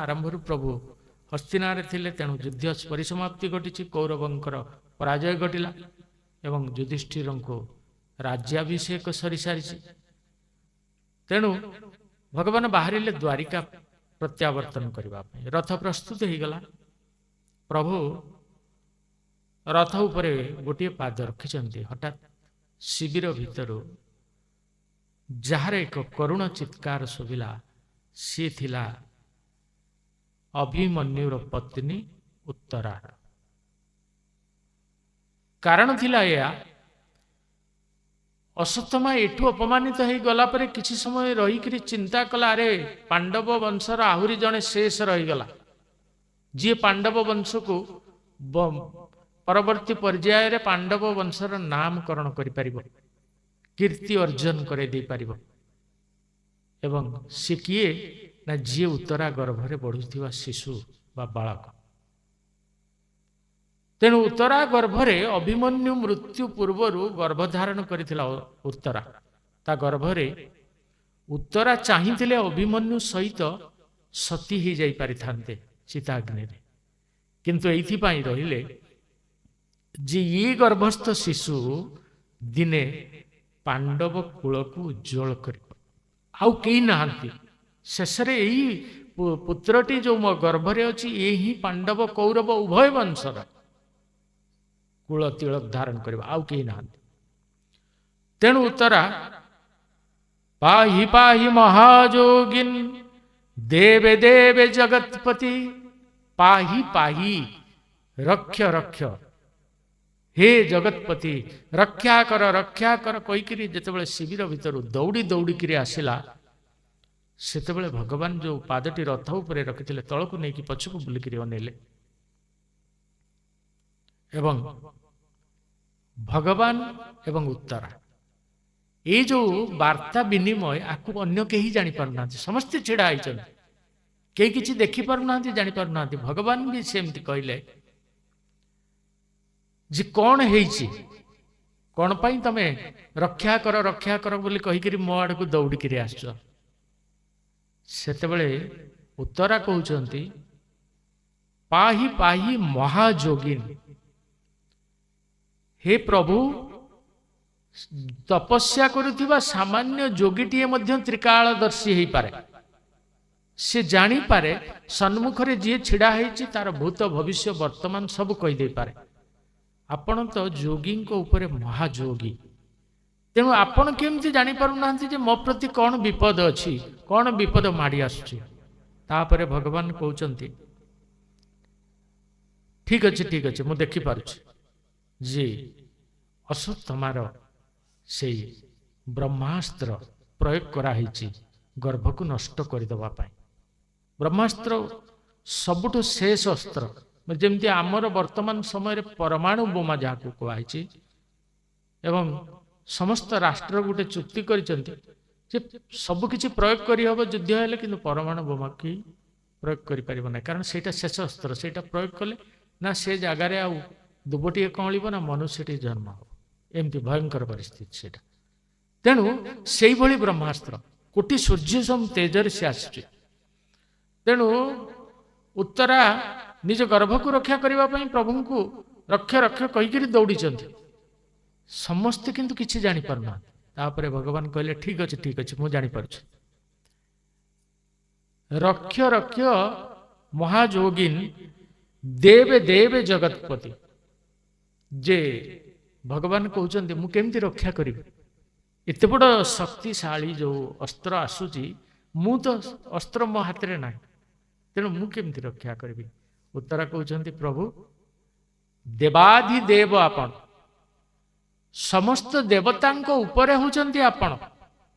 ଆରମ୍ଭରୁ ପ୍ରଭୁ ହସ୍ତିନାରେ ଥିଲେ, ତେଣୁ ଯୁଦ୍ଧ ପରିସମାପ୍ତି ଘଟିଛି, କୌରବଙ୍କର ପରାଜୟ ଘଟିଲା ଏବଂ ଯୁଧିଷ୍ଠିରଙ୍କୁ ରାଜ୍ୟାଭିଷେକ ସରିସାରିଛି। ତେଣୁ ଭଗବାନ ବାହାରିଲେ ଦ୍ୱାରିକା ପ୍ରତ୍ୟାବର୍ତ୍ତନ କରିବା ପାଇଁ। ରଥ ପ୍ରସ୍ତୁତ ହେଇଗଲା। ପ୍ରଭୁ ରଥ ଉପରେ ଗୋଟିଏ ପାଦ ରଖିଛନ୍ତି, ହଠାତ୍ ଶିବିର ଭିତରୁ ଯାହାର ଏକ କରୁଣ ଚିତ୍କାର ଶୁଭିଲା, ସିଏ ଥିଲା ଅଭିମନ୍ୟୁର ପତ୍ନୀ ଉତ୍ତରା। କାରଣ ଥିଲା ଏହା, ଅଶ୍ୱତ୍ଥମା ଏଠୁ ଅପମାନିତ ହେଇଗଲା ପରେ କିଛି ସମୟ ରହିକରି ଚିନ୍ତା କଲା, ଆରେ ପାଣ୍ଡବ ବଂଶର ଆହୁରି ଜଣେ ଶେଷ ରହିଗଲା, ଯିଏ ପାଣ୍ଡବ ବଂଶକୁ ପରବର୍ତ୍ତୀ ପର୍ଯ୍ୟାୟରେ ପାଣ୍ଡବ ବଂଶର ନାମକରଣ କରିପାରିବ, କୀର୍ତ୍ତି ଅର୍ଜନ କରାଇ ଦେଇପାରିବ। ଏବଂ ସେ କିଏ ନା ଯିଏ ଉତ୍ତରା ଗର୍ଭରେ ବଢ଼ୁଥିବା ଶିଶୁ ବା ବାଳକ। ତେଣୁ ଉତ୍ତରା ଗର୍ଭରେ ଅଭିମନ୍ୟୁ ମୃତ୍ୟୁ ପୂର୍ବରୁ ଗର୍ଭଧାରଣ କରିଥିଲା ଉତ୍ତରା। ତା ଗର୍ଭରେ ଉତ୍ତରା ଚାହିଁଥିଲେ ଅଭିମନ୍ୟୁ ସହିତ ସତୀ ହେଇଯାଇ ପାରିଥାନ୍ତେ ଚିତାଗ୍ନିରେ, କିନ୍ତୁ ଏଇଥିପାଇଁ ରହିଲେ ଯେ ଇଏ ଗର୍ଭସ୍ଥ ଶିଶୁ ଦିନେ ପାଣ୍ଡବ କୂଳକୁ ଉଜ୍ଜଳ କରିବ। ଆଉ କେହି ନାହାନ୍ତି, ଶେଷରେ ଏଇ ପୁତ୍ରଟି ଯୋଉ ମୋ ଗର୍ଭରେ ଅଛି, ଏ ହିଁ ପାଣ୍ଡବ କୌରବ ଉଭୟ ବଂଶର କୂଳ ତିଳକ ଧାରଣ କରିବ, ଆଉ କେହି ନାହାନ୍ତି। ତେଣୁ ଉତ୍ତରା ପାହି ପାହି ମହାଯୋଗିନ୍ ଦେବେ ଦେବେ ଜଗତପତି, ପାହି ପାହି ରକ୍ଷ ରକ୍ଷ, ହେ ଜଗତପତି ରକ୍ଷା କର ରକ୍ଷା କର କହିକିରି ଯେତେବେଳେ ଶିବିର ଭିତରୁ ଦୌଡ଼ି ଦୌଡ଼ିକିରି ଆସିଲା, ସେତେବେଳେ ଭଗବାନ ଯୋଉ ପାଦଟି ରଥ ଉପରେ ରଖିଥିଲେ ତଳକୁ ନେଇକି ପଛକୁ ବୁଲିକିରି ଅନେଇଲେ ଏବଂ ଭଗବାନ ଏବଂ ଉତ୍ତରା ଏଇ ଯୋଉ ବାର୍ତ୍ତା ବିନିମୟ, ଆକୁ ଅନ୍ୟ କେହି ଜାଣିପାରୁନାହାନ୍ତି, ସମସ୍ତେ ଛିଡ଼ା ହେଇଛନ୍ତି, କେହି କିଛି ଦେଖିପାରୁନାହାନ୍ତି, ଜାଣିପାରୁନାହାନ୍ତି। ଭଗବାନ ବି ସେମିତି କହିଲେ ଯେ କଣ ହେଇଛି, କଣ ପାଇଁ ତମେ ରକ୍ଷା କର ରକ୍ଷା କର ବୋଲି କହିକିରି ମୋ ଆଡ଼କୁ ଦୌଡ଼ିକିରି ଆସୁଛ? ସେତେବେଳେ ଉତ୍ତରା କହୁଛନ୍ତି ପାହି ପାହି ମହାଯୋଗିନ, ହେ ପ୍ରଭୁ, ତପସ୍ୟା କରୁଥିବା ସାମାନ୍ୟ ଯୋଗୀଟିଏ ମଧ୍ୟ ତ୍ରିକାଳଦର୍ଶୀ ହେଇପାରେ, ସେ ଜାଣିପାରେ ସମ୍ମୁଖରେ ଯିଏ ଛିଡ଼ା ହେଇଛି ତାର ଭୂତ ଭବିଷ୍ୟ ବର୍ତ୍ତମାନ ସବୁ କହିଦେଇପାରେ। ଆପଣ ତ ଯୋଗୀଙ୍କ ଉପରେ ମହାଯୋଗୀ, ତେଣୁ ଆପଣ କେମିତି ଜାଣିପାରୁନାହାନ୍ତି ଯେ ମୋ ପ୍ରତି କ'ଣ ବିପଦ ଅଛି, କ'ଣ ବିପଦ ମାଡ଼ି ଆସୁଛି? ତାପରେ ଭଗବାନ କହୁଛନ୍ତି ଠିକ ଅଛି ଠିକ ଅଛି, ମୁଁ ଦେଖିପାରୁଛି ଯେ ଅଶ୍ୱତ୍ଥମାର ସେଇ ବ୍ରହ୍ମାସ୍ତ୍ର ପ୍ରୟୋଗ କରାହେଇଛି ଗର୍ଭକୁ ନଷ୍ଟ କରିଦେବା ପାଇଁ। ବ୍ରହ୍ମାସ୍ତ୍ର ସବୁଠୁ ଶେଷ ଅସ୍ତ୍ର, ଯେମିତି ଆମର ବର୍ତ୍ତମାନ ସମୟରେ ପରମାଣୁ ବୋମା ଯାହାକୁ କୁହାହେଇଛି, ଏବଂ ସମସ୍ତ ରାଷ୍ଟ୍ର ଗୋଟେ ଚୁକ୍ତି କରିଛନ୍ତି ଯେ ସବୁକିଛି ପ୍ରୟୋଗ କରିହେବ ଯୁଦ୍ଧ ହେଲେ, କିନ୍ତୁ ପରମାଣୁ ବୋମା କି ପ୍ରୟୋଗ କରିପାରିବ ନାହିଁ, କାରଣ ସେଇଟା ଶେଷ ଅସ୍ତ୍ର। ସେଇଟା ପ୍ରୟୋଗ କଲେ ନା ସେ ଜାଗାରେ ଆଉ ଦୁବଟିଏ କଅଁଳିବ ନା ମନୁଷ୍ୟଟିଏ ଜନ୍ମ ହେବ, ଏମିତି ଭୟଙ୍କର ପରିସ୍ଥିତି ସେଇଟା। ତେଣୁ ସେଇଭଳି ବ୍ରହ୍ମାସ୍ତ୍ର କୋଟି ସୂର୍ଯ୍ୟ ସମ ତେଜରେ ସେ ଆସୁଛି। ତେଣୁ ଉତ୍ତରା ନିଜ ଗର୍ଭକୁ ରକ୍ଷା କରିବା ପାଇଁ ପ୍ରଭୁଙ୍କୁ ରକ୍ଷ ରକ୍ଷ କହିକିରି ଦୌଡ଼ିଛନ୍ତି, ସମସ୍ତେ କିନ୍ତୁ କିଛି ଜାଣିପାରୁନାହାନ୍ତି। ତାପରେ ଭଗବାନ କହିଲେ ଠିକ ଅଛି ଠିକ ଅଛି, ମୁଁ ଜାଣିପାରୁଛି। ରକ୍ଷ ରକ୍ଷ ମହାଯୋଗିନ ଦେବେ ଦେବେ ଜଗତପତି, ଯେ ଭଗବାନ କହୁଛନ୍ତି ମୁଁ କେମିତି ରକ୍ଷା କରିବି, ଏତେ ବଡ଼ ଶକ୍ତିଶାଳୀ ଯୋଉ ଅସ୍ତ୍ର ଆସୁଛି, ମୁଁ ତ ଅସ୍ତ୍ର ମୋ ହାତରେ ନାହିଁ, ତେଣୁ ମୁଁ କେମିତି ରକ୍ଷା କରିବି? ଉତ୍ତରା କହୁଛନ୍ତି ପ୍ରଭୁ ଦେବାଧିଦେବ ଆପଣ, ସମସ୍ତ ଦେବତାଙ୍କ ଉପରେ ହେଉଛନ୍ତି ଆପଣ,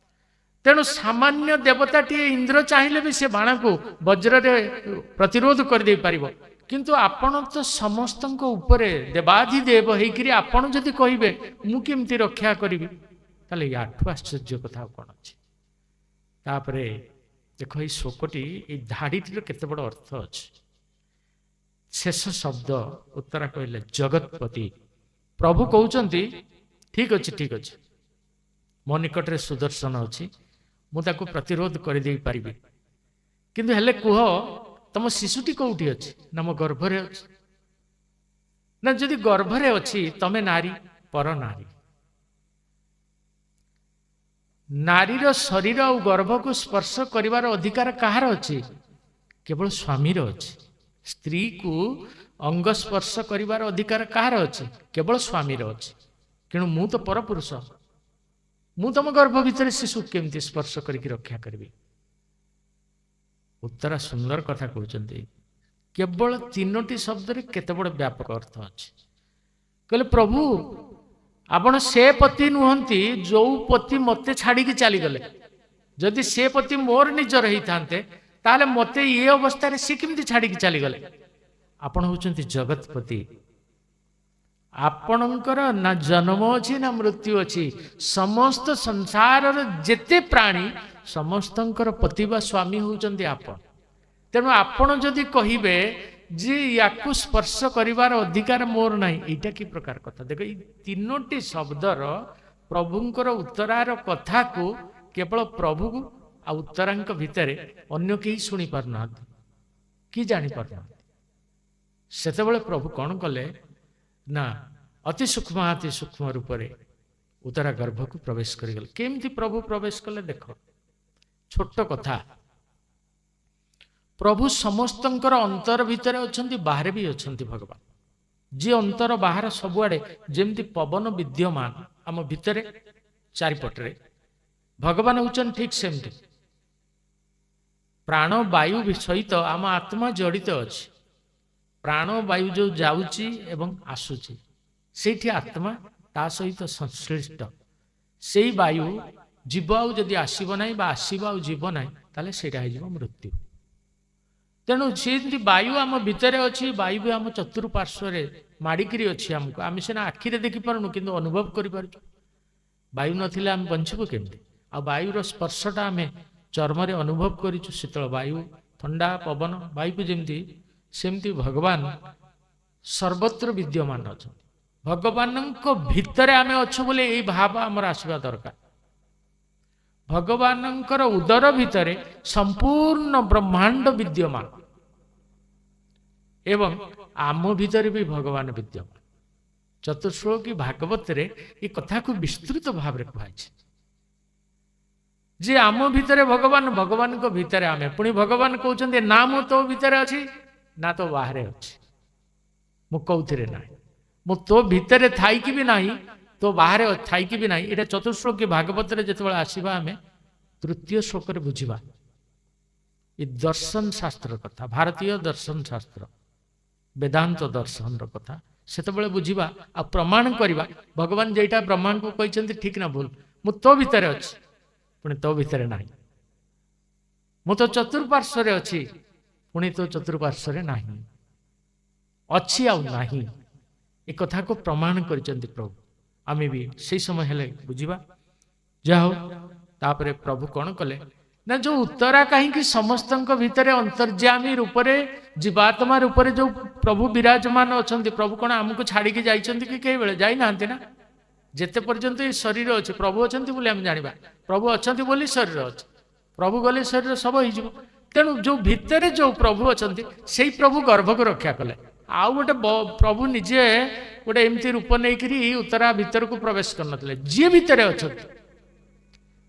ତେଣୁ ସାମାନ୍ୟ ଦେବତାଟିଏ ଇନ୍ଦ୍ର ଚାହିଁଲେ ବି ସେ ବାଣକୁ ବଜ୍ରରେ ପ୍ରତିରୋଧ କରିଦେଇ ପାରିବ, କିନ୍ତୁ ଆପଣ ତ ସମସ୍ତଙ୍କ ଉପରେ ଦେବାଧିଦେବ ହେଇକିରି ଆପଣ ଯଦି କହିବେ ମୁଁ କେମିତି ରକ୍ଷା କରିବି, ତାହେଲେ ୟାଠୁ ଆଶ୍ଚର୍ଯ୍ୟ କଥା ଆଉ କ'ଣ ଅଛି? ତାପରେ ଦେଖ ଏଇ ଶ୍ଲୋକଟି, ଏଇ ଧାଡ଼ିଟିର କେତେ ବଡ଼ ଅର୍ଥ ଅଛି। ଶେଷ ଶବ୍ଦ ଉତ୍ତରା କହିଲେ ଜଗତପତି। ପ୍ରଭୁ କହୁଛନ୍ତି ଠିକ ଅଛି ଠିକ ଅଛି, ମୋ ନିକଟରେ ସୁଦର୍ଶନ ଅଛି, ମୁଁ ତାକୁ ପ୍ରତିରୋଧ କରିଦେଇ ପାରିବି, କିନ୍ତୁ ହେଲେ କୁହ ତମ ଶିଶୁଟି କୋଉଠି ଅଛି? ନା ମୋ ଗର୍ଭରେ ଅଛି। ନା ଯଦି ଗର୍ଭରେ ଅଛି, ତମେ ନାରୀ, ପର ନାରୀ, ନାରୀର ଶରୀର ଆଉ ଗର୍ଭକୁ ସ୍ପର୍ଶ କରିବାର ଅଧିକାର କାହାର ଅଛି? କେବଳ ସ୍ୱାମୀର ଅଛି। ସ୍ତ୍ରୀକୁ ଅଙ୍ଗ ସ୍ପର୍ଶ କରିବାର ଅଧିକାର କାହାର ଅଛି? କେବଳ ସ୍ୱାମୀର ଅଛି। ତେଣୁ ମୁଁ ତ ପରପୁରୁଷ, ମୁଁ ତମ ଗର୍ଭ ଭିତରେ ଶିଶୁ କେମିତି ସ୍ପର୍ଶ କରିକି ରକ୍ଷା କରିବି? ଉତ୍ତରା ସୁନ୍ଦର କଥା କହୁଛନ୍ତି। କେବଳ ତିନୋଟି ଶବ୍ଦରେ କେତେ ବଡ଼ ବ୍ୟାପକ ଅର୍ଥ ଅଛି। କହିଲେ, ପ୍ରଭୁ, ଆପଣ ସେ ପତି ନୁହନ୍ତି ଯୋଉ ପତି ମୋତେ ଛାଡ଼ିକି ଚାଲିଗଲେ। ଯଦି ସେ ପତି ମୋର ନିଜର ହେଇଥାନ୍ତେ, ତାହେଲେ ମୋତେ ଏ ଅବସ୍ଥାରେ ସେ କେମିତି ଛାଡ଼ିକି ଚାଲିଗଲେ? ଆପଣ ହେଉଛନ୍ତି ଜଗତପତି। ଆପଣଙ୍କର ନା ଜନ୍ମ ଅଛି ନା ମୃତ୍ୟୁ ଅଛି। ସମସ୍ତ ସଂସାରର ଯେତେ ପ୍ରାଣୀ, ସମସ୍ତଙ୍କର ପତି ବା ସ୍ୱାମୀ ହେଉଛନ୍ତି ଆପଣ। ତେଣୁ ଆପଣ ଯଦି କହିବେ ଯେ ୟାକୁ ସ୍ପର୍ଶ କରିବାର ଅଧିକାର ମୋର ନାହିଁ, ଏଇଟା କି ପ୍ରକାର କଥା? ଦେଖ, ଏଇ ତିନୋଟି ଶବ୍ଦର ପ୍ରଭୁଙ୍କର ଉତ୍ତରାର କଥାକୁ କେବଳ ପ୍ରଭୁ ଆଉ ଉତ୍ତରାଙ୍କ ଭିତରେ ଅନ୍ୟ କେହି ଶୁଣି ପାରୁନାହାନ୍ତି କି ଜାଣିପାରୁନାହାନ୍ତି। ସେତେବେଳେ ପ୍ରଭୁ କ'ଣ କଲେ ନା ଅତି ସୂକ୍ଷ୍ମ ଅତି ସୂକ୍ଷ୍ମ ରୂପରେ ଉତ୍ତରା ଗର୍ଭକୁ ପ୍ରବେଶ କରିଗଲେ। କେମିତି ପ୍ରଭୁ ପ୍ରବେଶ କଲେ? ଦେଖ, ଛୋଟ କଥା। ପ୍ରଭୁ ସମସ୍ତଙ୍କର ଅନ୍ତର ଭିତରେ ଅଛନ୍ତି, ବାହାରେ ବି ଅଛନ୍ତି। ଭଗବାନ ଯିଏ ଅନ୍ତର ବାହାର ସବୁଆଡ଼େ, ଯେମିତି ପବନ ବିଦ୍ୟମାନ ଆମ ଭିତରେ ଚାରିପଟରେ, ଭଗବାନ ହେଉଛନ୍ତି ଠିକ ସେମିତି। ପ୍ରାଣ ବାୟୁ ସହିତ ଆମ ଆତ୍ମା ଜଡ଼ିତ ଅଛି। ପ୍ରାଣ ବାୟୁ ଯୋଉ ଯାଉଛି ଏବଂ ଆସୁଛି, ସେଇଠି ଆତ୍ମା ତା ସହିତ ସଂଶ୍ଳିଷ୍ଟ। ସେଇ ବାୟୁ ଯିବ ଆଉ ଯଦି ଆସିବ ନାହିଁ ବା ଆସିବ ଆଉ ଯିବ ନାହିଁ, ତାହେଲେ ସେଇଟା ହେଇଯିବ ମୃତ୍ୟୁ। ତେଣୁ ସେମିତି ବାୟୁ ଆମ ଭିତରେ ଅଛି, ବାୟୁ ବି ଆମ ଚତୁଃପାର୍ଶ୍ୱରେ ମାଡ଼ିକିରି ଅଛି ଆମକୁ। ଆମେ ସିନା ଆଖିରେ ଦେଖିପାରୁନୁ, କିନ୍ତୁ ଅନୁଭବ କରିପାରୁଛୁ। ବାୟୁ ନଥିଲେ ଆମେ ବଞ୍ଚିବୁ କେମିତି? ଆଉ ବାୟୁର ସ୍ପର୍ଶଟା ଆମେ ଚର୍ମରେ ଅନୁଭବ କରିଛୁ। ଶୀତଳ ବାୟୁ, ଥଣ୍ଡା ପବନ, ବାୟୁକୁ ଯେମିତି, ସେମିତି ଭଗବାନ ସର୍ବତ୍ର ବିଦ୍ୟମାନ ଅଛନ୍ତି। ଭଗବାନଙ୍କ ଭିତରେ ଆମେ ଅଛୁ ବୋଲି ଏଇ ଭାବ ଆମର ଆସିବା ଦରକାର। ଭଗବାନଙ୍କର ଉଦର ଭିତରେ ସମ୍ପୂର୍ଣ୍ଣ ବ୍ରହ୍ମାଣ୍ଡ ବିଦ୍ୟମାନ ଏବଂ ଆମ ଭିତରେ ବି ଭଗବାନ ବିଦ୍ୟମାନ। ଚତୁଶ୍ଲୋକୀ ଭାଗବତରେ ଏ କଥାକୁ ବିସ୍ତୃତ ଭାବରେ କୁହାଯାଇଛି ଯେ ଆମ ଭିତରେ ଭଗବାନ, ଭଗବାନଙ୍କ ଭିତରେ ଆମେ। ପୁଣି ଭଗବାନ କହୁଛନ୍ତି, ନା ମୁଁ ତୋ ଭିତରେ ଅଛି ନା ତୋ ବାହାରେ ଅଛି, ମୁଁ କୋଉଥିରେ ନାହିଁ। ମୁଁ ତୋ ଭିତରେ ଥାଇକି ବି ନାହିଁ, ତୋ ବାହାରେ ଥାଇକି ବି ନାହିଁ। ଏଇଟା ଚତୁଶ୍ଲୋକୀ ଭାଗବତରେ ଯେତେବେଳେ ଆସିବା, ଆମେ ତୃତୀୟ ଶ୍ଲୋକରେ ବୁଝିବା। ଏ ଦର୍ଶନ ଶାସ୍ତ୍ର କଥା, ଭାରତୀୟ ଦର୍ଶନ ଶାସ୍ତ୍ର, ବେଦାନ୍ତ ଦର୍ଶନର କଥା ସେତେବେଳେ ବୁଝିବା ଆଉ ପ୍ରମାଣ କରିବା, ଭଗବାନ ଯେଇଟା ବ୍ରହ୍ମାଙ୍କୁ କହିଛନ୍ତି ଠିକ ନା ଭୁଲ। ମୁଁ ତୋ ଭିତରେ ଅଛି, ପୁଣି ତୋ ଭିତରେ ନାହିଁ। ମୁଁ ତ ଚତୁଃପାର୍ଶ୍ୱରେ ଅଛି, ପୁଣି ତୋ ଚତୁଃପାର୍ଶ୍ୱରେ ନାହିଁ। ଅଛି ଆଉ ନାହିଁ, ଏ କଥାକୁ ପ୍ରମାଣ କରିଛନ୍ତି ପ୍ରଭୁ। ଆମେ ବି ସେଇ ସମୟ ହେଲେ ବୁଝିବା। ଯାହା ହଉ, ତାପରେ ପ୍ରଭୁ କ'ଣ କଲେ ନା ଯୋଉ ଉତ୍ତରା କାହିଁକି ସମସ୍ତଙ୍କ ଭିତରେ ଅନ୍ତର୍ଯାମୀ ରୂପରେ, ଜୀବାତ୍ମା ରୂପରେ ଯୋଉ ପ୍ରଭୁ ବିରାଜମାନ ଅଛନ୍ତି, ପ୍ରଭୁ କ'ଣ ଆମକୁ ଛାଡ଼ିକି ଯାଇଛନ୍ତି କି କେହି ବେଳେ? ଯାଇନାହାନ୍ତି ନା। ଯେତେ ପର୍ଯ୍ୟନ୍ତ ଏ ଶରୀର ଅଛି, ପ୍ରଭୁ ଅଛନ୍ତି ବୋଲି ଆମେ ଜାଣିବା। ପ୍ରଭୁ ଅଛନ୍ତି ବୋଲି ଶରୀର ଅଛି। ପ୍ରଭୁ ଗଲେ ଶରୀର ସବୁ ହେଇଯିବ। ତେଣୁ ଯୋଉ ଭିତରେ ଯୋଉ ପ୍ରଭୁ ଅଛନ୍ତି, ସେଇ ପ୍ରଭୁ ଗର୍ଭକୁ ରକ୍ଷା କଲେ। ଆଉ ଗୋଟେ ପ୍ରଭୁ ନିଜେ ଗୋଟେ ଏମିତି ରୂପ ନେଇକିରି ଉତ୍ତରା ଭିତରକୁ ପ୍ରବେଶ କରିନଥିଲେ। ଯିଏ ଭିତରେ ଅଛନ୍ତି,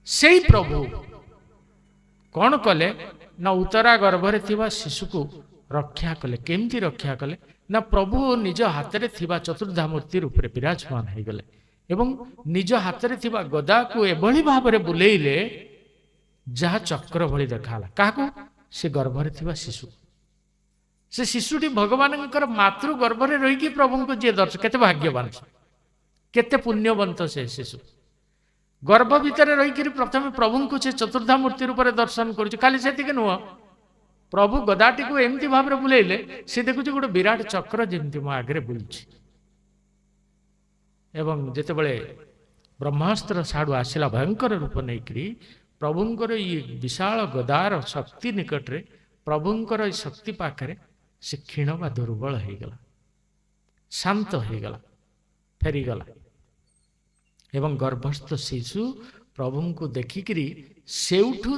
ସେଇ ପ୍ରଭୁ କ'ଣ କଲେ ନା ଉତ୍ତରା ଗର୍ଭରେ ଥିବା ଶିଶୁକୁ ରକ୍ଷା କଲେ। କେମିତି ରକ୍ଷା କଲେ ନା ପ୍ରଭୁ ନିଜ ହାତରେ ଥିବା ଚତୁର୍ଦ୍ଧା ମୂର୍ତ୍ତି ରୂପରେ ବିରାଜମାନ ହେଇଗଲେ ଏବଂ ନିଜ ହାତରେ ଥିବା ଗଦାକୁ ଏଭଳି ଭାବରେ ବୁଲେଇଲେ, ଯାହା ଚକ୍ର ଭଳି ଦେଖାହେଲା। କାହାକୁ? ସେ ଗର୍ଭରେ ଥିବା ଶିଶୁ। ସେ ଶିଶୁଟି ଭଗବାନଙ୍କର ମାତୃ ଗର୍ଭରେ ରହିକି ପ୍ରଭୁଙ୍କୁ ଯିଏ ଦର୍ଶନ, କେତେ ଭାଗ୍ୟବାନ, କେତେ ପୁଣ୍ୟବନ୍ତ ସେ ଶିଶୁ। ଗର୍ଭ ଭିତରେ ରହିକିରି ପ୍ରଥମେ ପ୍ରଭୁଙ୍କୁ ସେ ଚତୁର୍ଦ୍ଧା ମୂର୍ତ୍ତି ରୂପରେ ଦର୍ଶନ କରୁଛି। ଖାଲି ସେତିକି ନୁହଁ, ପ୍ରଭୁ ଗଦାଟିକୁ ଏମିତି ଭାବରେ ବୁଲେଇଲେ, ସେ ଦେଖୁଛି ଗୋଟେ ବିରାଟ ଚକ୍ର ଯେମିତି ମୋ ଆଗରେ ବୁଲୁଛି। ଏବଂ ଯେତେବେଳେ ବ୍ରହ୍ମାସ୍ତ୍ର ସାଡ଼ୁ ଆସିଲା ଭୟଙ୍କର ରୂପ ନେଇକରି, ପ୍ରଭୁଙ୍କର ଇଏ ବିଶାଳ ଗଦାର ଶକ୍ତି ନିକଟରେ, ପ୍ରଭୁଙ୍କର ଏ ଶକ୍ତି ପାଖରେ ସେ କ୍ଷୀଣ ବା ଦୁର୍ବଳ ହେଇଗଲା, ଶାନ୍ତ ହେଇଗଲା, ଫେରିଗଲା। ଏବଂ ଗର୍ଭସ୍ଥ ଶିଶୁ ପ୍ରଭୁଙ୍କୁ ଦେଖିକିରି ସେଇଠୁ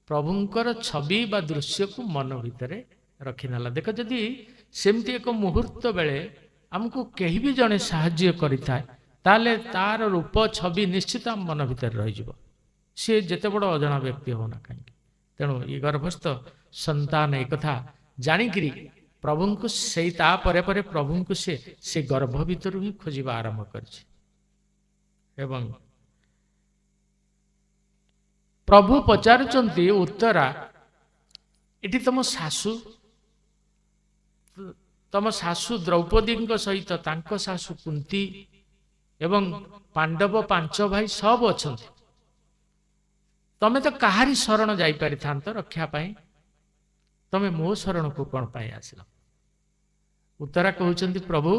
ପ୍ରଭୁଙ୍କର ଛବି ବା ଦୃଶ୍ୟକୁ ମନ ଭିତରେ ରଖିନେଲା। ଦେଖ, ଯଦି ସେମିତି ଏକ ମୁହୂର୍ତ୍ତ ବେଳେ ଆମକୁ କେହି ବି ଜଣେ ସାହାଯ୍ୟ କରିଥାଏ, ତାହେଲେ ତାର ରୂପ ଛବି ନିଶ୍ଚିତ ଆମ ମନ ଭିତରେ ରହିଯିବ, ସିଏ ଯେତେ ବଡ଼ ଅଜଣା ବ୍ୟକ୍ତି ହେଉନା କାହିଁକି। ତେଣୁ ଏ ଗର୍ଭସ୍ଥ ସନ୍ତାନ ଏକଥା ଜାଣିକିରି ପ୍ରଭୁଙ୍କୁ ସେଇ ତାପରେ ପରେ ପ୍ରଭୁଙ୍କୁ ସେ ସେ ଗର୍ଭ ଭିତରୁ ହିଁ ଖୋଜିବା ଆରମ୍ଭ କରିଛି। ଏବଂ ପ୍ରଭୁ ପଚାରୁଛନ୍ତି, ଉତ୍ତରା, ଏଠି ତମ ଶାଶୁ, ତମ ଶାଶୁ ଦ୍ରୌପଦୀଙ୍କ ସହିତ ତାଙ୍କ ଶାଶୁ କୁନ୍ତି ଏବଂ ପାଣ୍ଡବ ପାଞ୍ଚ ଭାଇ ସବୁ ଅଛନ୍ତି, ତମେ ତ କାହାରି ଶରଣ ଯାଇପାରିଥାନ୍ତ ରକ୍ଷା ପାଇଁ, ତମେ ମୋ ଶରଣକୁ କ'ଣ ପାଇଁ ଆସିଲ? ଉତ୍ତରା କହୁଛନ୍ତି, ପ୍ରଭୁ,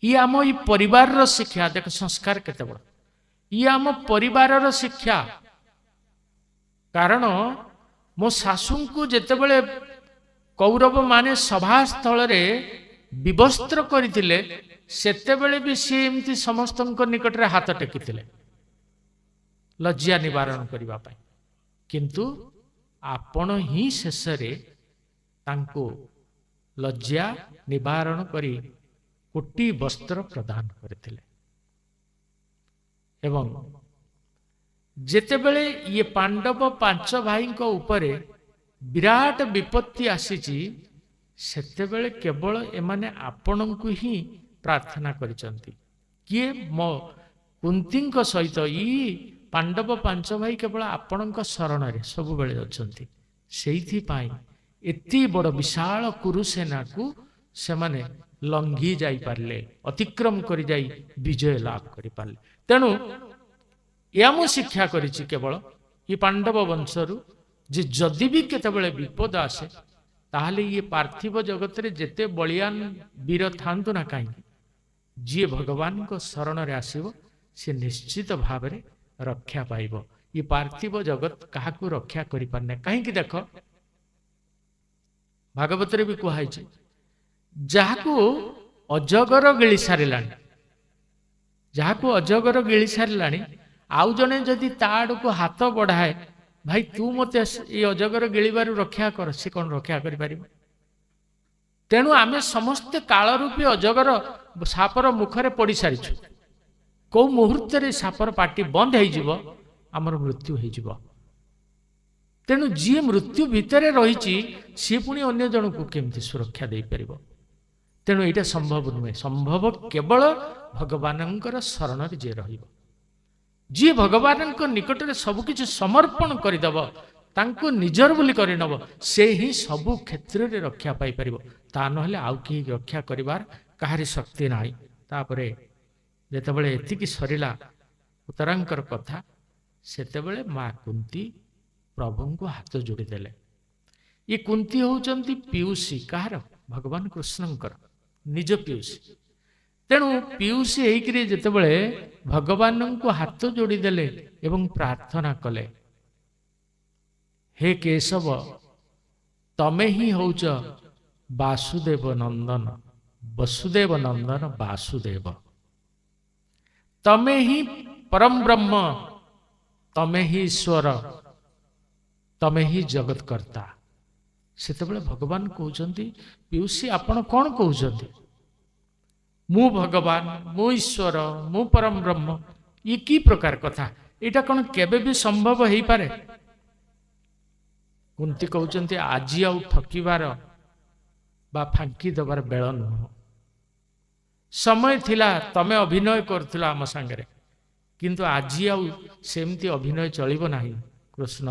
ଇଏ ଆମ ଏଇ ପରିବାରର ଶିକ୍ଷା। ଦେଖ ସଂସ୍କାର କେତେ ବଡ଼। ଇଏ ଆମ ପରିବାରର ଶିକ୍ଷା, କାରଣ ମୋ ଶାଶୁଙ୍କୁ ଯେତେବେଳେ କୌରବମାନେ ସଭାସ୍ଥଳରେ ବିବସ୍ତ୍ର କରିଥିଲେ, ସେତେବେଳେ ବି ସିଏ ଏମିତି ସମସ୍ତଙ୍କ ନିକଟରେ ହାତ ଟେକିଥିଲେ ଲଜ୍ଜା ନିବାରଣ କରିବା ପାଇଁ, କିନ୍ତୁ ଆପଣ ହିଁ ଶେଷରେ ତାଙ୍କୁ ଲଜ୍ଜା ନିବାରଣ କରି କୋଟି ବସ୍ତ୍ର ପ୍ରଦାନ କରିଥିଲେ। ଏବଂ ଯେତେବେଳେ ଇଏ ପାଣ୍ଡବ ପାଞ୍ଚ ଭାଇଙ୍କ ଉପରେ ବିରାଟ ବିପତ୍ତି ଆସିଛି, ସେତେବେଳେ କେବଳ ଏମାନେ ଆପଣଙ୍କୁ ହିଁ ପ୍ରାର୍ଥନା କରିଛନ୍ତି। କିଏ? ମୋ କୁନ୍ତିଙ୍କ ସହିତ ଇ ପାଣ୍ଡବ ପାଞ୍ଚ ଭାଇ କେବଳ ଆପଣଙ୍କ ଶରଣରେ ସବୁବେଳେ ଅଛନ୍ତି। ସେଇଥିପାଇଁ ଏତେ ବଡ଼ ବିଶାଳ କୁରୁସେନାକୁ ସେମାନେ ଲଙ୍ଘି ଯାଇପାରିଲେ, ଅତିକ୍ରମ କରି ଯାଇ ବିଜୟ ଲାଭ କରିପାରିଲେ। ତେଣୁ ଏହା ମୁଁ ଶିକ୍ଷା କରିଛି କେବଳ ଏ ପାଣ୍ଡବ ବଂଶରୁ ଯେ ଯଦି ବି କେତେବେଳେ ବିପଦ ଆସେ, ତାହେଲେ ଇଏ ପାର୍ଥିବ ଜଗତରେ ଯେତେ ବଳିଆନ ବୀର ଥାନ୍ତୁ ନା କାହିଁକି, ଯିଏ ଭଗବାନଙ୍କ ଶରଣରେ ଆସିବ ସେ ନିଶ୍ଚିତ ଭାବରେ ରକ୍ଷା ପାଇବ। ଇଏ ପାର୍ଥିବ ଜଗତ କାହାକୁ ରକ୍ଷା କରିପାରୁନି। କାହିଁକି? ଦେଖ, ଭାଗବତରେ ବି କୁହାହେଇଛି, ଯାହାକୁ ଅଜଗର ଗିଳି ସାରିଲାଣି, ଯାହାକୁ ଅଜଗର ଗିଳି ସାରିଲାଣି, ଆଉ ଜଣେ ଯଦି ତା ଆଡ଼କୁ ହାତ ବଢ଼ାଏ, ଭାଇ ତୁ ମୋତେ ଏଇ ଅଜଗର ଗିଳିବାରୁ ରକ୍ଷା କର, ସେ କ'ଣ ରକ୍ଷା କରିପାରିବ? ତେଣୁ ଆମେ ସମସ୍ତେ କାଳରୂପୀ ଅଜଗର ସାପର ମୁଖରେ ପଡ଼ି ସାରିଛୁ। କେଉଁ ମୁହୂର୍ତ୍ତରେ ସାପର ପାଟି ବନ୍ଦ ହେଇଯିବ, ଆମର ମୃତ୍ୟୁ ହେଇଯିବ। ତେଣୁ ଯିଏ ମୃତ୍ୟୁ ଭିତରେ ରହିଛି, ସିଏ ପୁଣି ଅନ୍ୟ ଜଣକୁ କେମିତି ସୁରକ୍ଷା ଦେଇପାରିବ? ତେଣୁ ଏଇଟା ସମ୍ଭବ ନୁହେଁ। ସମ୍ଭବ କେବଳ ଭଗବାନଙ୍କର ଶରଣରେ ଯିଏ ରହିବ, ଯିଏ ଭଗବାନଙ୍କ ନିକଟରେ ସବୁକିଛି ସମର୍ପଣ କରିଦେବ, ତାଙ୍କୁ ନିଜର ବୋଲି କରିନେବ, ସେ ହିଁ ସବୁ କ୍ଷେତ୍ରରେ ରକ୍ଷା ପାଇପାରିବ। ତା ନହେଲେ ଆଉ କେହି ରକ୍ଷା କରିବାର କାହାରି ଶକ୍ତି ନାହିଁ। ତାପରେ ଯେତେବେଳେ ଏତିକି ସରିଲା ଉତ୍ତରାଙ୍କର କଥା, ସେତେବେଳେ ମା କୁନ୍ତି ପ୍ରଭୁଙ୍କୁ ହାତ ଯୋଡ଼ିଦେଲେ। ଇଏ କୁନ୍ତି ହେଉଛନ୍ତି ପିଉସୀ କାହାର? ଭଗବାନ କୃଷ୍ଣଙ୍କର ନିଜ ପିଉସୀ। ତେଣୁ ପିଉସୀ ହେଇକିରି ଯେତେବେଳେ ଭଗବାନଙ୍କୁ ହାତ ଯୋଡ଼ିଦେଲେ ଏବଂ ପ୍ରାର୍ଥନା କଲେ, ହେ କେଶବ, ତମେ ହିଁ ହଉଛ ବାସୁଦେବ ନନ୍ଦନ, ବସୁଦେବ ନନ୍ଦନ ବାସୁଦେବ, ତମେ ହିଁ ପରମ ବ୍ରହ୍ମ, ତମେ ହିଁ ଈଶ୍ୱର, ତମେ ହିଁ ଜଗତ କର୍ତ୍ତା। ସେତେବେଳେ ଭଗବାନ କହୁଛନ୍ତି, ପିଉସୀ ଆପଣ କ'ଣ କହୁଛନ୍ତି? ମୁଁ ଭଗବାନ, ମୁଁ ଈଶ୍ୱର, ମୁଁ ପରମ ବ୍ରହ୍ମ, ଇଏ କି ପ୍ରକାର କଥା? ଏଇଟା କ'ଣ କେବେ ବି ସମ୍ଭବ ହେଇପାରେ? କୁନ୍ତି କହୁଛନ୍ତି, ଆଜି ଆଉ ଠକିବାର ବା ଫାଙ୍କି ଦେବାର ବେଳ ନୁହଁ। ସମୟ ଥିଲା ତମେ ଅଭିନୟ କରୁଥିଲ ଆମ ସାଙ୍ଗରେ, କିନ୍ତୁ ଆଜି ଆଉ ସେମିତି ଅଭିନୟ ଚଳିବ ନାହିଁ। କୃଷ୍ଣ